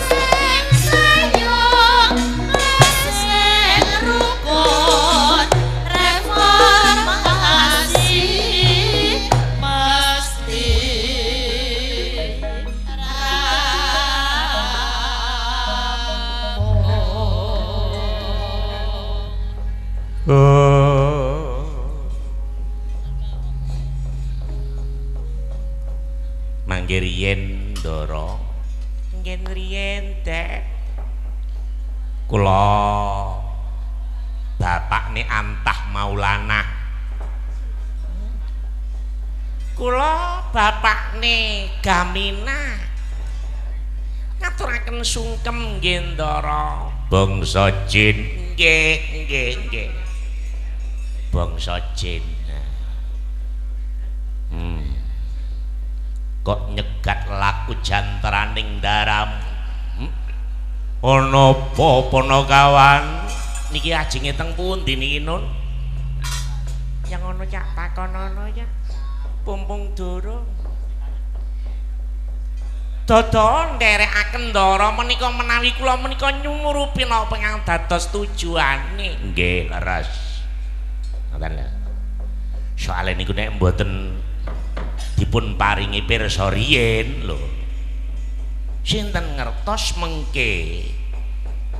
sing sayung sing rukun reformasi mesti mangke riyen Ndara ngen riyen Dek kula bapakne Antah Maulana, kula bapakne Gamina ngaturaken sungkem nggih Ndara. Bangsa jin nggih nggih nggih bangsa jin. Kok nyegat laku jantraning daram. Ana apa Panakawan niki ajenge teng pundi niki Nun? Yang ana cak takonono ya pumpung durung. Dodo nderekaken Ndara menika menawi kula menika nyumurupi napa ingkang dados tujuane. Nggih leres. Ngoten lho. Soale niku nek mboten dipun paringi pirsa riyin lho. Sinten ngertos mengke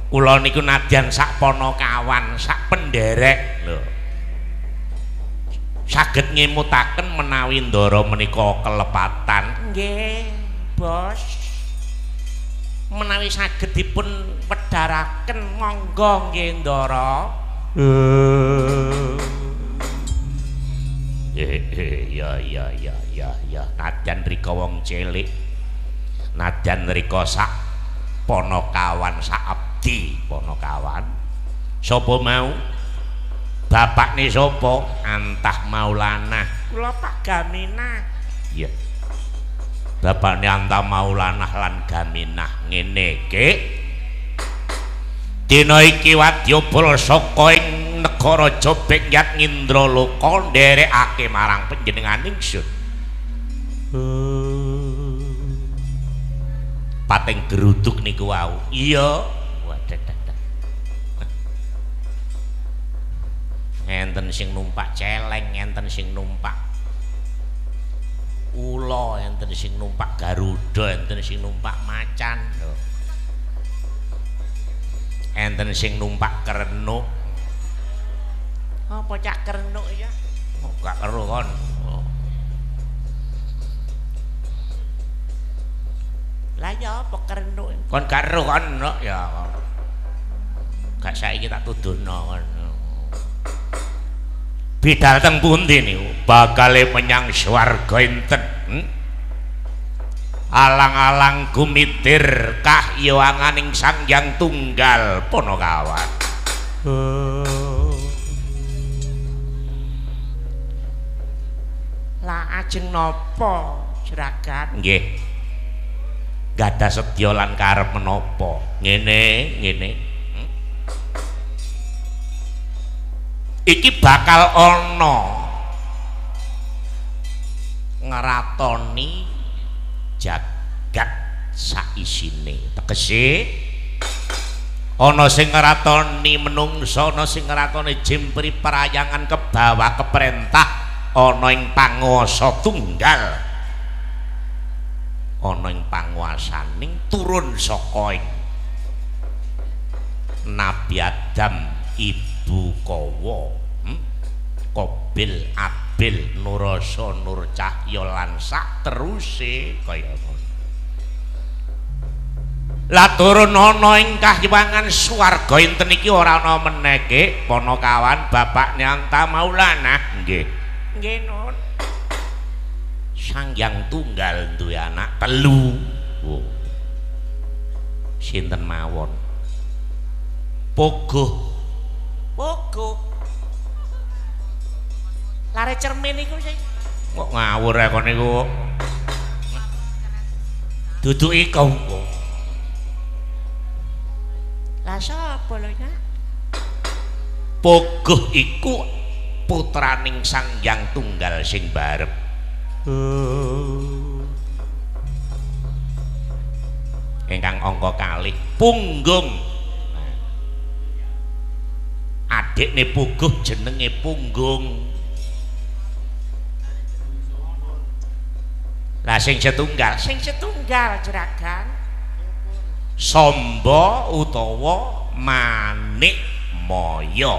kula niku nadyan sak panakawan, sak penderek lho. Saged ngemutaken menawi Ndara menika kelepatan. Nggih, Bos. Menawi saged dipun wedharaken monggo nggih Ndara. Ya ya ya ya ya nadyan rika wong cilik, nadyan rika sak panakawan sak Wadi Panakawan. Sapa mau? Bapakne sapa? Antah Maulana. Kula Pak Gaminah. Iya. Bapakne Antah Maulana lan Gaminah ngene iki. Dina iki wadya bala saka ing negara Jobek Yat Ngindraloka nderekake marang panjenengan ingsun. Pating geruduk niku wau. Iya. Waduh. Enten sing numpak celeng, enten sing numpak ula, enten sing numpak garuda, enten sing numpak macan. Enten sing numpak kerenuk. Apa cak kerenuk ya? Oh, gak kero kon. Oh. Lah ya apa kerenuk? Kon gak ero kon ya. Gak saiki tak tuduhno kon. Bidal teng pundi niku? Bakale menyang swarga enten. Alang-alang gumitir kahyanganing Sang Hyang Tunggal Panakawan. Lah ajeng napa juragan? Nggih. Gadah sedya lan karep menapa? Ngene, ngene. Iki bakal ana ngratoni jagat saisine. Tegese ana sing ngratoni menungsa, ana sing ngratoni jimpri prayangan kebawa keperintah ana ing panguwasa tunggal, ana ing panguwasaning turun saka ing Nabi Adam, Ibu Kawa, Kobil, Abil, Nurasa, Nur Cahya lan sak teruse kaya ngono. Lah turun ana ing kahyangan swarga enten iki ora ana meneke Panakawan bapakne Anta Maulana. Nggih. Nggih nun. Sang Hyang Tunggal duwe anak telu. Oh. Sinten mawon? Pogoh. Pogoh. Lare cermin iku sing kok ngawur ae kon niku. Dudu iku. Lah sapa lho ya? Pogoh iku putraning Sang Hyang Tunggal sing barep. Ingkang angka kalih Punggung. Adikne Puguh jenenge Punggung. Lah sing setunggal, sing setunggal juragan Samba utawa Manik Maya.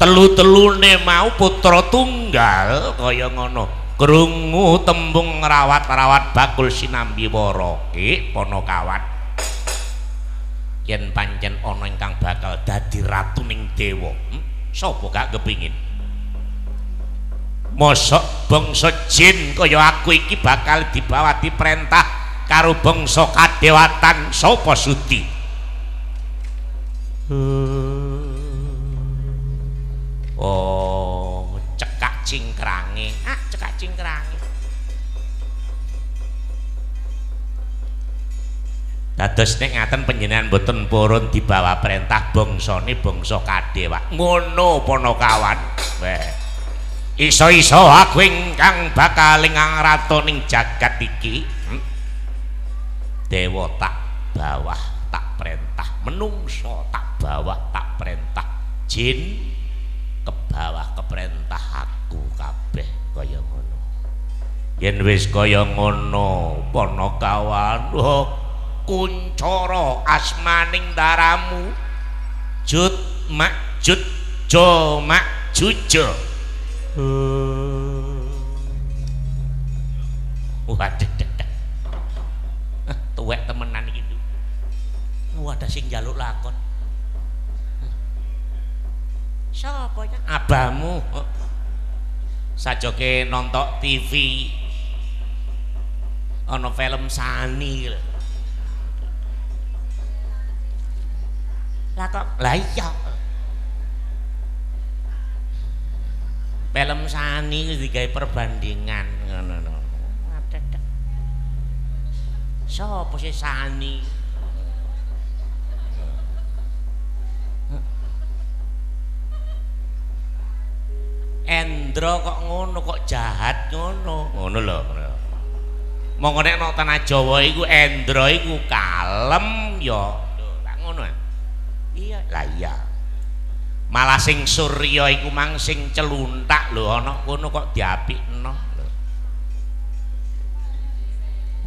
Telu-telune mau putra tunggal kaya ngono. Krungu tembung rawat-rawat bakul sinambi wara ki Panakawan. Yen pancen ana ingkang bakal dadi ratuning dewa, sapa gak kepingin? Mosok bangsa jin kaya aku iki bakal dibawa diperintah karo bangsa kadewatan, sapa sudi? Oh, cekak cingkrange. Ah, cekak cingkrange. Dados nek ngaten panjenengan mboten purun dibawa perintah bangsane bangsa kadewa. Ngono Panakawan. Weh. Iso-iso aku ingkang bakal ngratoning jagat iki. Dewa tak bawah tak perintah, menungso tak bawah tak perintah, jin ke bawah keperintah aku kabeh kaya ngono. Yen wis kaya ngono Panakawan, oh, kuncara asmaning daramu jut makjut jo makjujo. Waduh, tuwek temenan iki. Wadah sing njaluk lakon. Sapa ya? Abamu. Sajoke nonton TV ana film Sani lho. Lah kok lah iya. Film Sani wis digawe perbandingan ngono lho. Sopo sih Sani? Endra kok ngono, kok jahat ngono. Ngono lho. Monggo nek nang tanah Jawa iku Endra iku kalem ya. Lho, lak ngono. Iya, lah iya. Malah sing Surya iku mang sing celuntak lho ana kono kok diapikno lho.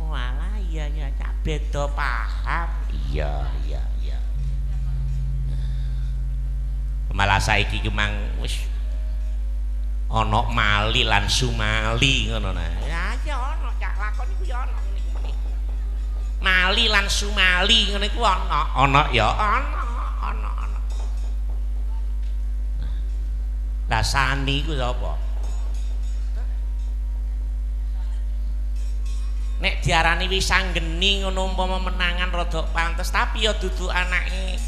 Walah iya iya cak beda paham. Iya iya iya. Malah saiki ki mang wis ana mali lan sumali ngono nah. Ya ya ana cak lakon iku ya ana ngene iku. Mali lan sumali ngene iku ana. Ana ya ana ana ana. Lah Sani iku sapa? Nek diarani Wisanggeni ngono umpama menangan rada pantes, tapi ya dudu anake.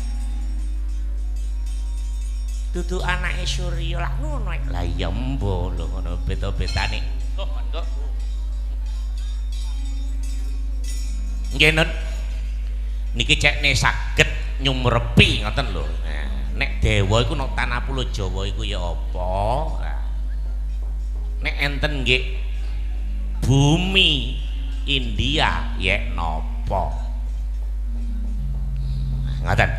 Dudu anake Surya lah ngono. Lah iya mbo lho ngono beda-bedane. Oh, monggo. Nggih Nun. Niki cekne saged nyumrepi ngoten lho. Nah, nek dewa iku nang tanah pulo Jawa iku ya apa? Nah, nek enten nggih bumi India yek napa? Ngoten.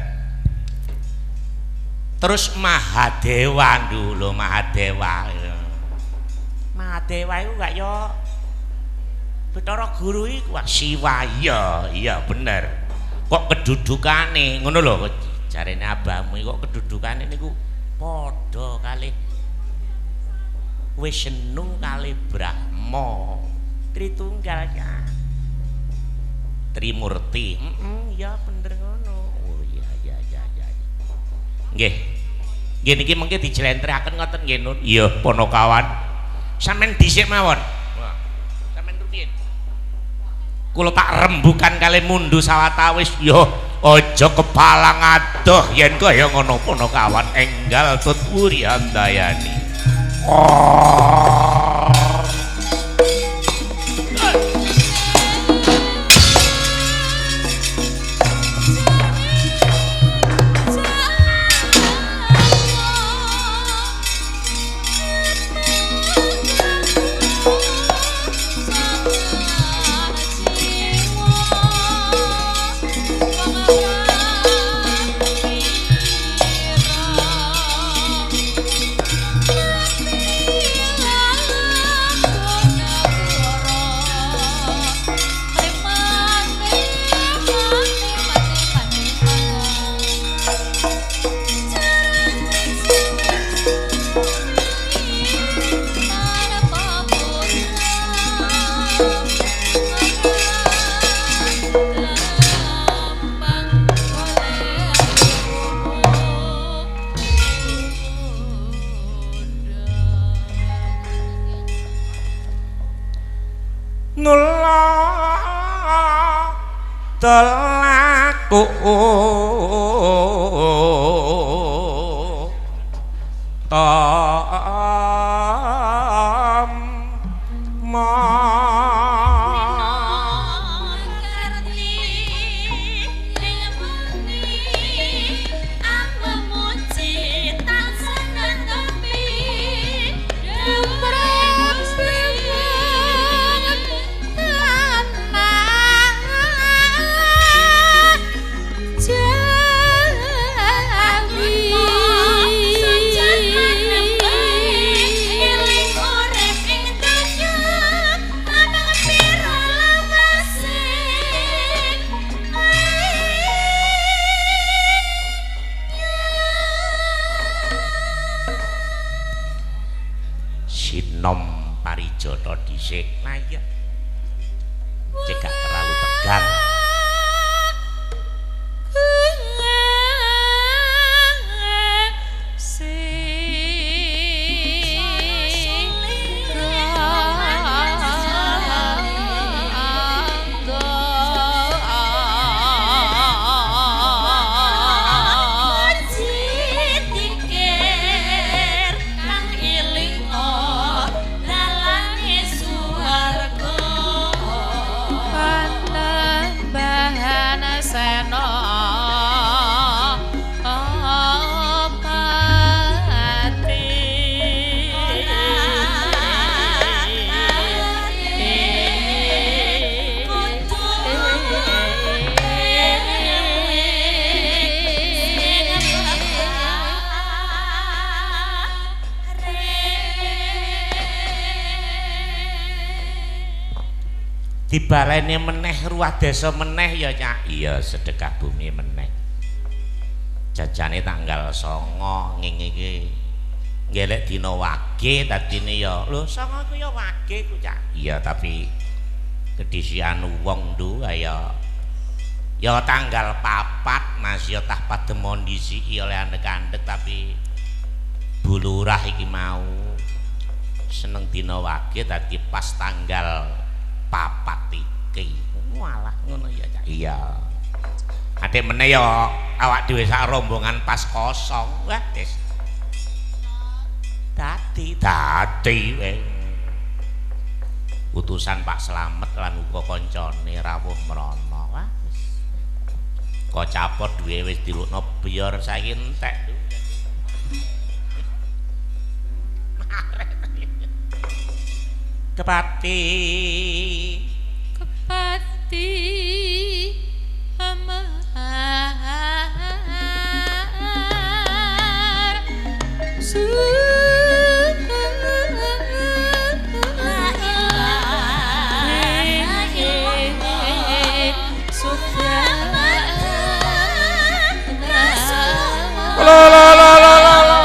Terus Mahadewa dulu, Mahadewa. Mahadewa iku gak ya Bathara Guru iku Siwa iya, iya bener. Kok kedudukane ngono lho jarene abahmu kok kedudukane niku padha kalih Wisnu kalih Brahma. Tritunggal ya. Trimurti. Heeh, ya bener ngono. Oh iya iya iya iya. Nggih. Nggih niki mengke dijlentrehaken ngoten nggih Nun. Iya, Ponokawan. Sampeyan dhisik mawon. Wah. Sampeyan rumiyin. Kula tak rembukan kalih mundu sawetawis. Yo aja kepalang adoh yen kaya ngono Ponokawan enggal tut wuri handayani. Oh. Telaku tom Sinom Parijata dhisik. Lah iya. Cek gak terlalu tegang. Dibaleni meneh ruwah desa meneh ya Cak. Iya, sedekah bumi meneh. Jajane tanggal 9 ngene iki. Ngelek dina wage dadine ya. Lho, 9 ku ya wage ku Cak. Iya, tapi kedisian wong ndu ya. Ya tanggal 4 Mas ya tah pademon disiki oleh andek-andek tapi Bu Lurah iki mau seneng dina wage dadi pas tanggal 4 iki. Walah ngono ya Cak. Iya. Ate meneh ya awak dhewe sak rombongan pas kosong. Wah, wis. Dadi dadi utusan Pak Slamet lan uga kancane rawuh mrono. Wah, wis. Kok capot duwe wis dilukno biar saiki entek. Kepati kepati amar la la la la la.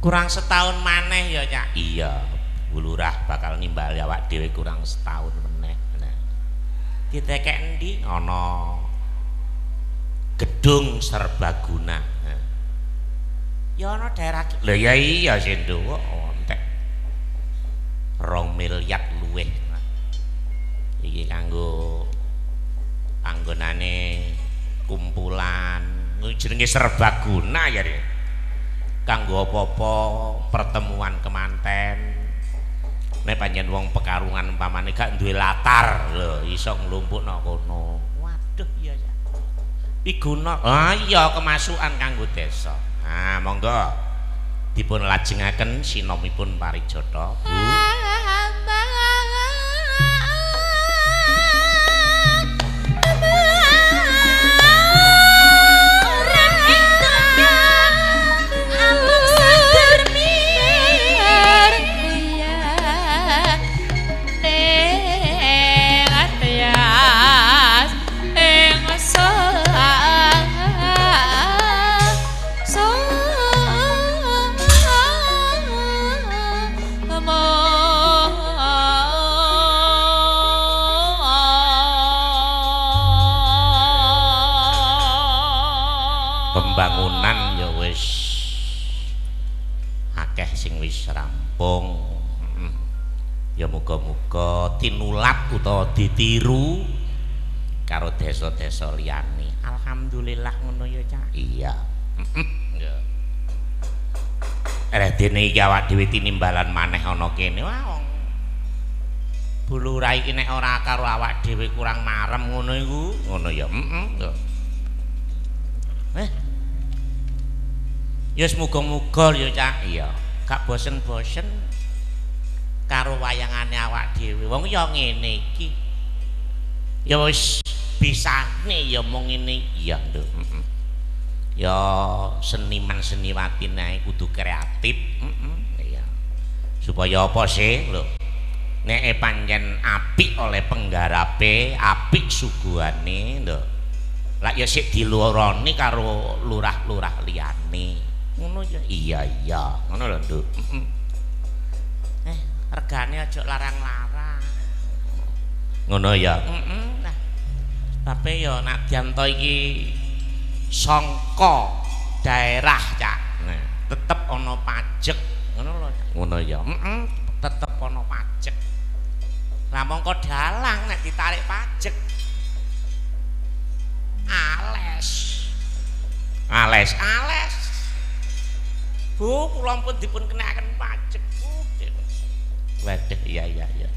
Kurang setahun maneh ya Cak. Iya, Bu Lurah bakal nimbali awak dhewe kurang setahun meneh. Nah, ditekek endi? Ana gedung serbaguna. Nah. Ya ana daerah. Lho ya iya sendo kok entek 2 miliar luwih. Iki kanggo panggonane kumpulan jenenge serbaguna ya. Kanggo apa-apa pertemuan kemanten nek pancen wong pekarungan umpamane gak duwe latar lho iso nglumpukno kono. Waduh iya ya. Piguna. Ah iya kemasukan kanggo desa. Nah monggo dipun lajengaken sinomipun parijata Bu. Pembangunan ya wis akeh sing wis rampung. Ya muga-muga tinulat utawa ditiru karo desa-desa liyane. Alhamdulillah ngono ya Cak. Iya. Ya. Dene iki awak dhewe tinimbalan maneh ana kene. Wah wong Bu Lurah iki nek ora karo awak dhewe kurang marem ngono iku. Ngono ya. Heeh. Ya muga-muga ya Cak. Iya. Gak bosen-bosen. Karo wayangane awak dhewe. Wong ya ngene iki. Ya wis bisane ya mung ngene. Iya, Nduk. Heeh. Ya seniman seniwati nae kudu kreatif. Heeh. Iya. Supaya apa sih lho? Nek pancen apik oleh penggarape, apik suguhane lho. Lah ya sik diluroni karo lurah-lurah liyane. Ngono ya. Iya, iya. Ngono lho, Nduk. Heeh. Regane aja larang-larang. Ngono ya. Heeh. Nah. Tapi ya nadyan to iki sangka daerah, Cak. Nah, tetep ana pajek. Ngono lho. Ngono ya. Heeh, tetep ana pajek. Lah mongko dalang nek ditarik pajek. Ales. Ales, ales. Bu, kula pun dipun kenakaken pajek. Bu. Waduh, iya iya iya.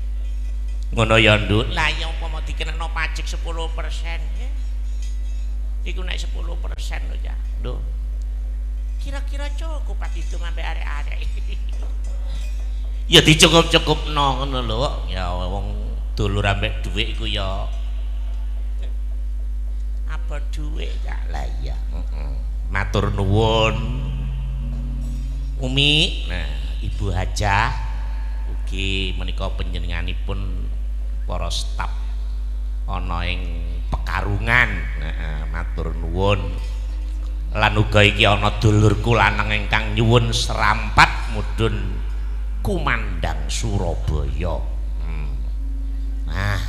Ngono ya, Nduk. Lah ya umpama dikenakno pajek 10%. Ya. Iku nek 10% lho ya. Lho. Kira-kira cukup pak ditung ambek arek-arek. Ya dicukup-cukupno ngono lho. Ya wong dulur ambek dhuwit iku ya apa dhuwit ya. Lah iya. Heeh. Matur nuwun. Umi, nah Ibu Hajah ugi menika panjenenganipun para staf ana ing Pekarungan. Heeh, matur nuwun. Lan uga iki ana dulurku lanang ingkang nyuwun serampat mudhun Kumandang Surabaya. Nah,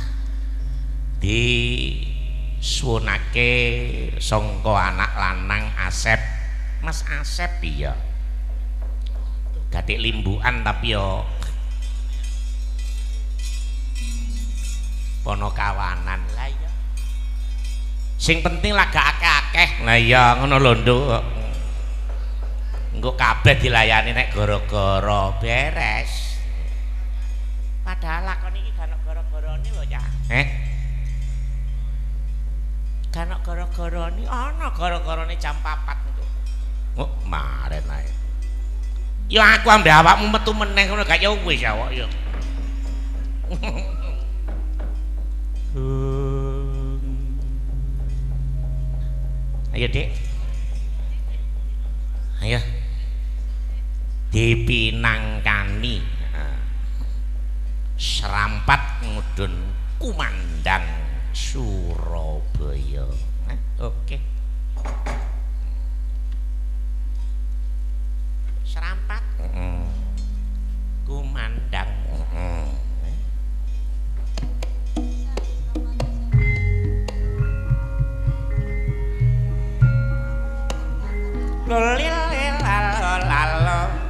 disuwunake sangka anak lanang Asep. Mas Asep iya. Gatik limbukan tapi yo ponokawanan. Lah iya. Sing penting lah gak akeh-akeh. Lah iya ngono lho, Nduk. Engko kabeh dilayani nek gara-gara beres. Padahal lakon iki gak ono gara-garane lho, Cak. Gak ono gara-garane, ana gara-garane jam 4 niku. Oh, maren ae. Ya aku ambek awakmu metu meneh ngono gak ya wis awak ya. Ayo, Dik. Ayo. Dipinangkani. Serampat mudhun Kumandang Surabaya. Oke. Serampat. Kumandang. Lolililalo.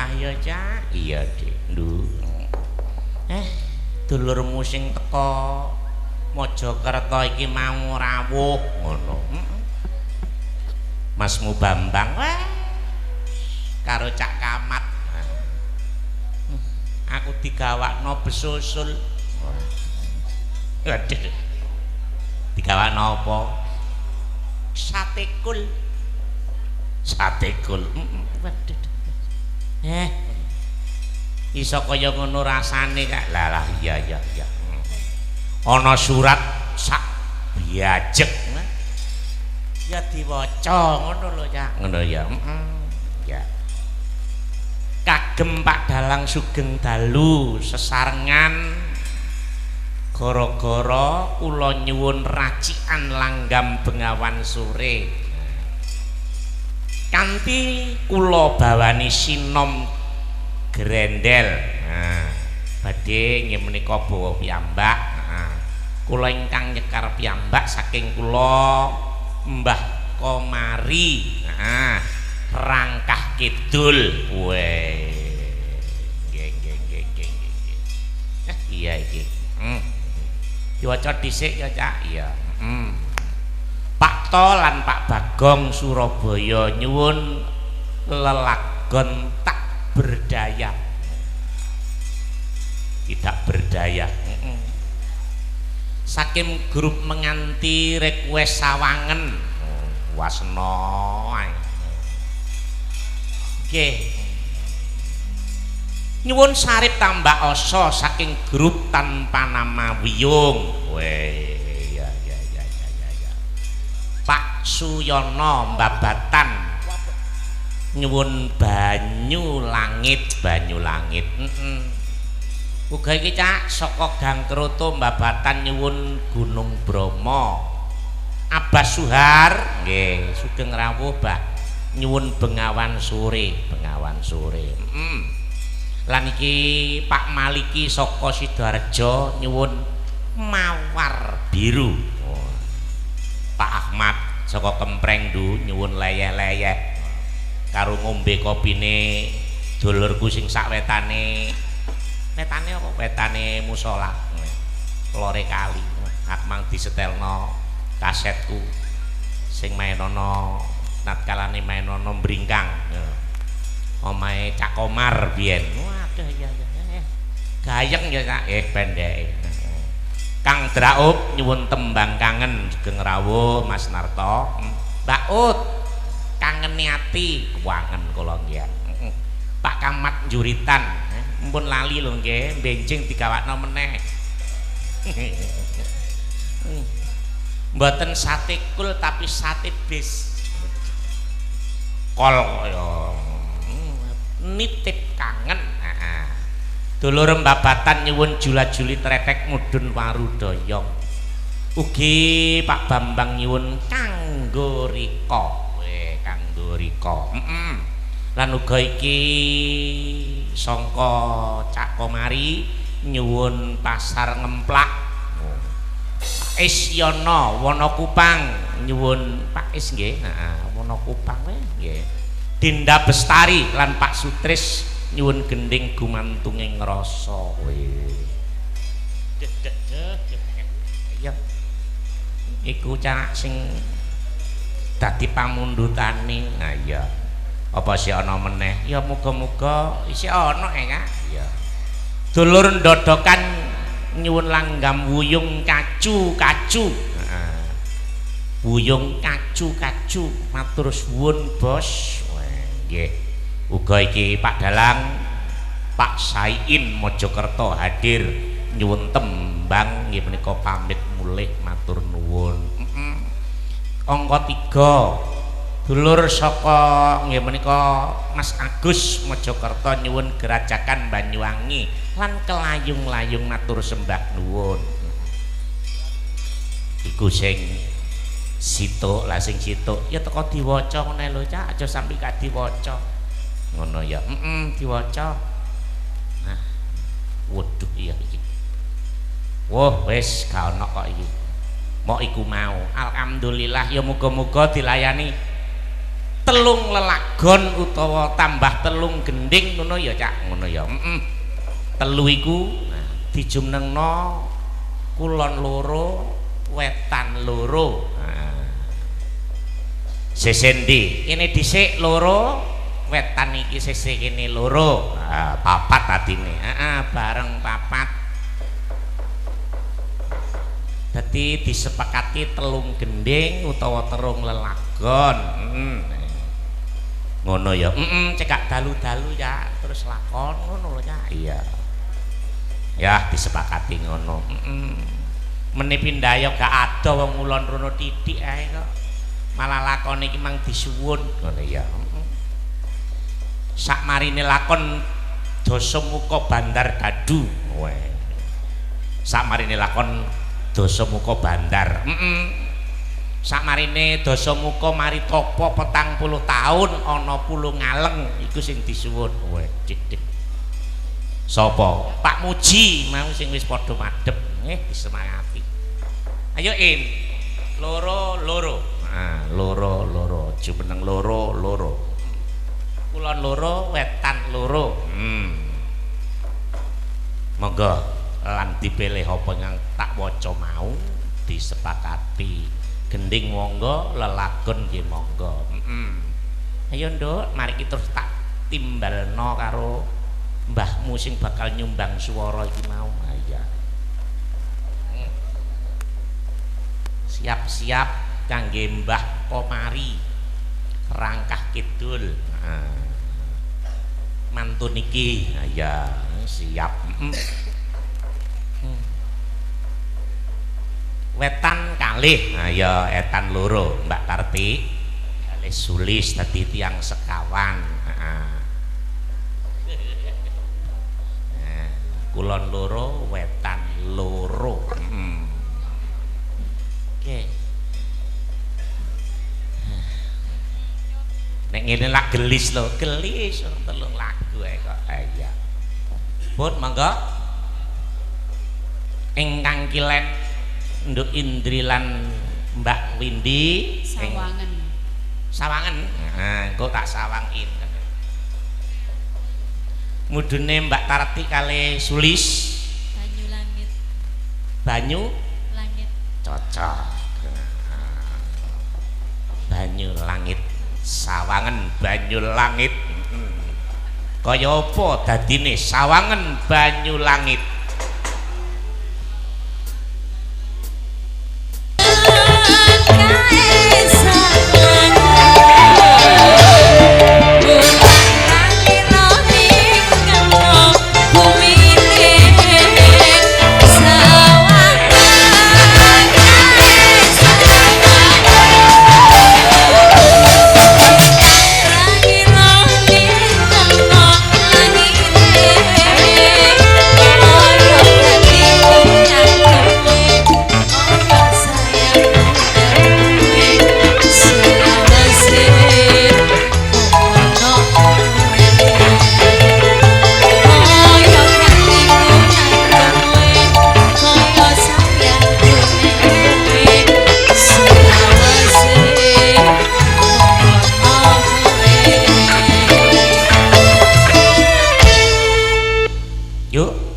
Alhamdulillah ya, Cak. Iya, Dik. Ndu. Dulurmu sing teko Mojokerto iki mau rawuh ngono. Masmu Bambang wah karo Cak Kamat. Aku digawakno besusul. Waduh. Digawakno apa? Sate kul. Sate kul. Waduh. Iso kaya ngono rasane, Kak. Lah lah iya iya iya. Ana surat sak biajek. Ya diwaca ngono lho, Cak. Ngono ya. Ya. Kagem Pak Dalang sugeng dalu sesarengan gara-gara kula nyuwun racikan langgam Bengawan Sore. Kanthi kula bawani sinom grendel. Nah, badhe nggih menika bawa piyambak. Nah, kula ingkang nyekar piyambak saking kula Mbah Komari. Nah, Rangkah Kidul. Weh. Nggih nggih nggih nggih nggih. Iya iki. Diwaca dhisik ya, Cak. Iya. Pak To lan Pak Bagong Surabaya nyuwun lelagon tak berdaya. Tidak berdaya. Saking grup Menganti request Sawangen. Wasna ae. Nggih. Nyuwun Sarip Tambak Oso saking grup Tanpa Nama Wiyung. Weh, ya ya ya ya ya ya. Pak Suyono Mbabatan nyuwun Banyu Langit, Banyu Langit. Uga iki, Cak, saka Gang Kroto Mbabatan nyuwun Gunung Bromo. Abbas Suhar nggih, sugeng rawuh, Mbah. Nyuwun Bengawan Sore, Bengawan Sore. Lan iki Pak Maliki saka Sidoarjo nyuwun Mawar Biru. Oh. Pak Ahmad saka Kempreng du nyuwun leyeh-leyeh karo ngombe kopine dulurku sing sak wetane. Wetane apa? Wetane musala. Lore kali. Aku mang disetelno kasetku sing mainono natkalane mainono Bringkang. Omahe Cak Komar biyen. Waduh iya iya. Gayeng ya, Cak. Pendeke. Kang Draup nyuwun tembang kangen sugeng rawuh Mas Narto. Mbak Ut kangeni ati kuwangen kula nggih. Pak Kamat Juritan mpun lali lho nggih, benjing digawakno meneh. Mboten sate kul tapi sate bis. Kol kaya nitip kangen. Heeh. Dulur Mbabatan nyuwun jula-juli tretek mudhun warudoyong. Ugi Pak Bambang nyuwun kanggo rika. Weh, kanggo rika. Lan uga iki sangka Cak Komari nyuwun Pasar Ngemplak. Isyono Wonokupang nyuwun Pak Is nggih. Heeh, Wonokupang wae nggih. Dinda Bestari lan Pak Sutris nyuwun gending gumantunging rasa. Weh. Ya. Iku cak sing dadi pamundhutane. Nah iya. Apa sih ana meneh? Ya muga-muga isih ana ya, Kak. Iya. Dulur ndodokan nyuwun langgam wuyung kacu-kacu. Heeh. Wuyung kacu-kacu matur suwun, Bos. Nggih. Uga iki Pak Dalang Pak Sain Mojokerto hadir nyuwun tembang nggih menika pamit mulih matur nuwun. Angka 3 dulur saka nggih menika Mas Agus Mojokerto nyuwun Gerajakan Banyuwangi lan kelayung-layung matur sembah nuwun. Iku sing situk lah sing situk ya teko diwaca ngene lho, Cak, aja sampe gak diwaca. Ngono ya. Diwaca. Nah. Waduh iya iki. Wah, wis gak ono kok iki. Mok iku mau. Alhamdulillah ya muga-muga dilayani Telung lelagon utawa tambah telung gending ngono ya Cak, ngono ya. Heeh. Telu iku dijumnengno kulon loro, wetan loro. Nah. Sesendi kene dhisik loro, wetan iki sisih kene loro. Nah, papat tadine. Heeh, bareng papat. Dadi disepakati telung gending utawa telung lelagon. Heeh. Ngono ya. Heeh, cekak dalu-dalu ya terus lakon ngono lho ya. Iya. Ya disepakati ngono. Heeh. Meni pindhaya gak ado wong ulon rono titik ae kok. Malah lakon iki mang disuwun ngono ya. Heeh. Sakmarine lakon Dasamuka Bandar Dadu. Weh. Sakmarine lakon Dasamuka Bandar. Heeh. Sakmarine Dasamuka mari tapa 40 taun ana pulung ngaleng iku sing disuwun. Weh, dik. Sapa? Pak Muji mau sing wis padha madhep. Disemangati. Ayo In. Loro loro. Ah, loro loro, jumeneng loro loro. Kulon loro, wetan loro. Monggo lan dipilih apa yang tak waca mau disepakati. Gending monggo, lelagon nggih monggo. Ayo Nduk, mari kita terus tak timbalno karo mbahmu sing bakal nyumbang swara iki mau. Ah, iya. Siap-siap kangge Mbah Komari Rangkah Kidul. Mantun iki. Ah, iya, siap. Wetan kalih. Nah ya etan loro Mbak Tarti. Kalih Sulis dadi tiyang sekawan. Heeh. Kulon loro, wetan loro. Oke. Nek ngene lak gelis lho, gelis telung lagu ae kok. Ha iya. Pun monggo. Ingkang kilen Nduk Indri lan Mbak Windi Sawangen. Sawangen. Heeh, engko tak sawangin. Mudune Mbak Tarti kali Sulis. Banyu langit. Banyu langit. Cocok. Banyu langit. Sawangen banyu langit. Kaya apa dadine sawangen banyu langit? Yuk.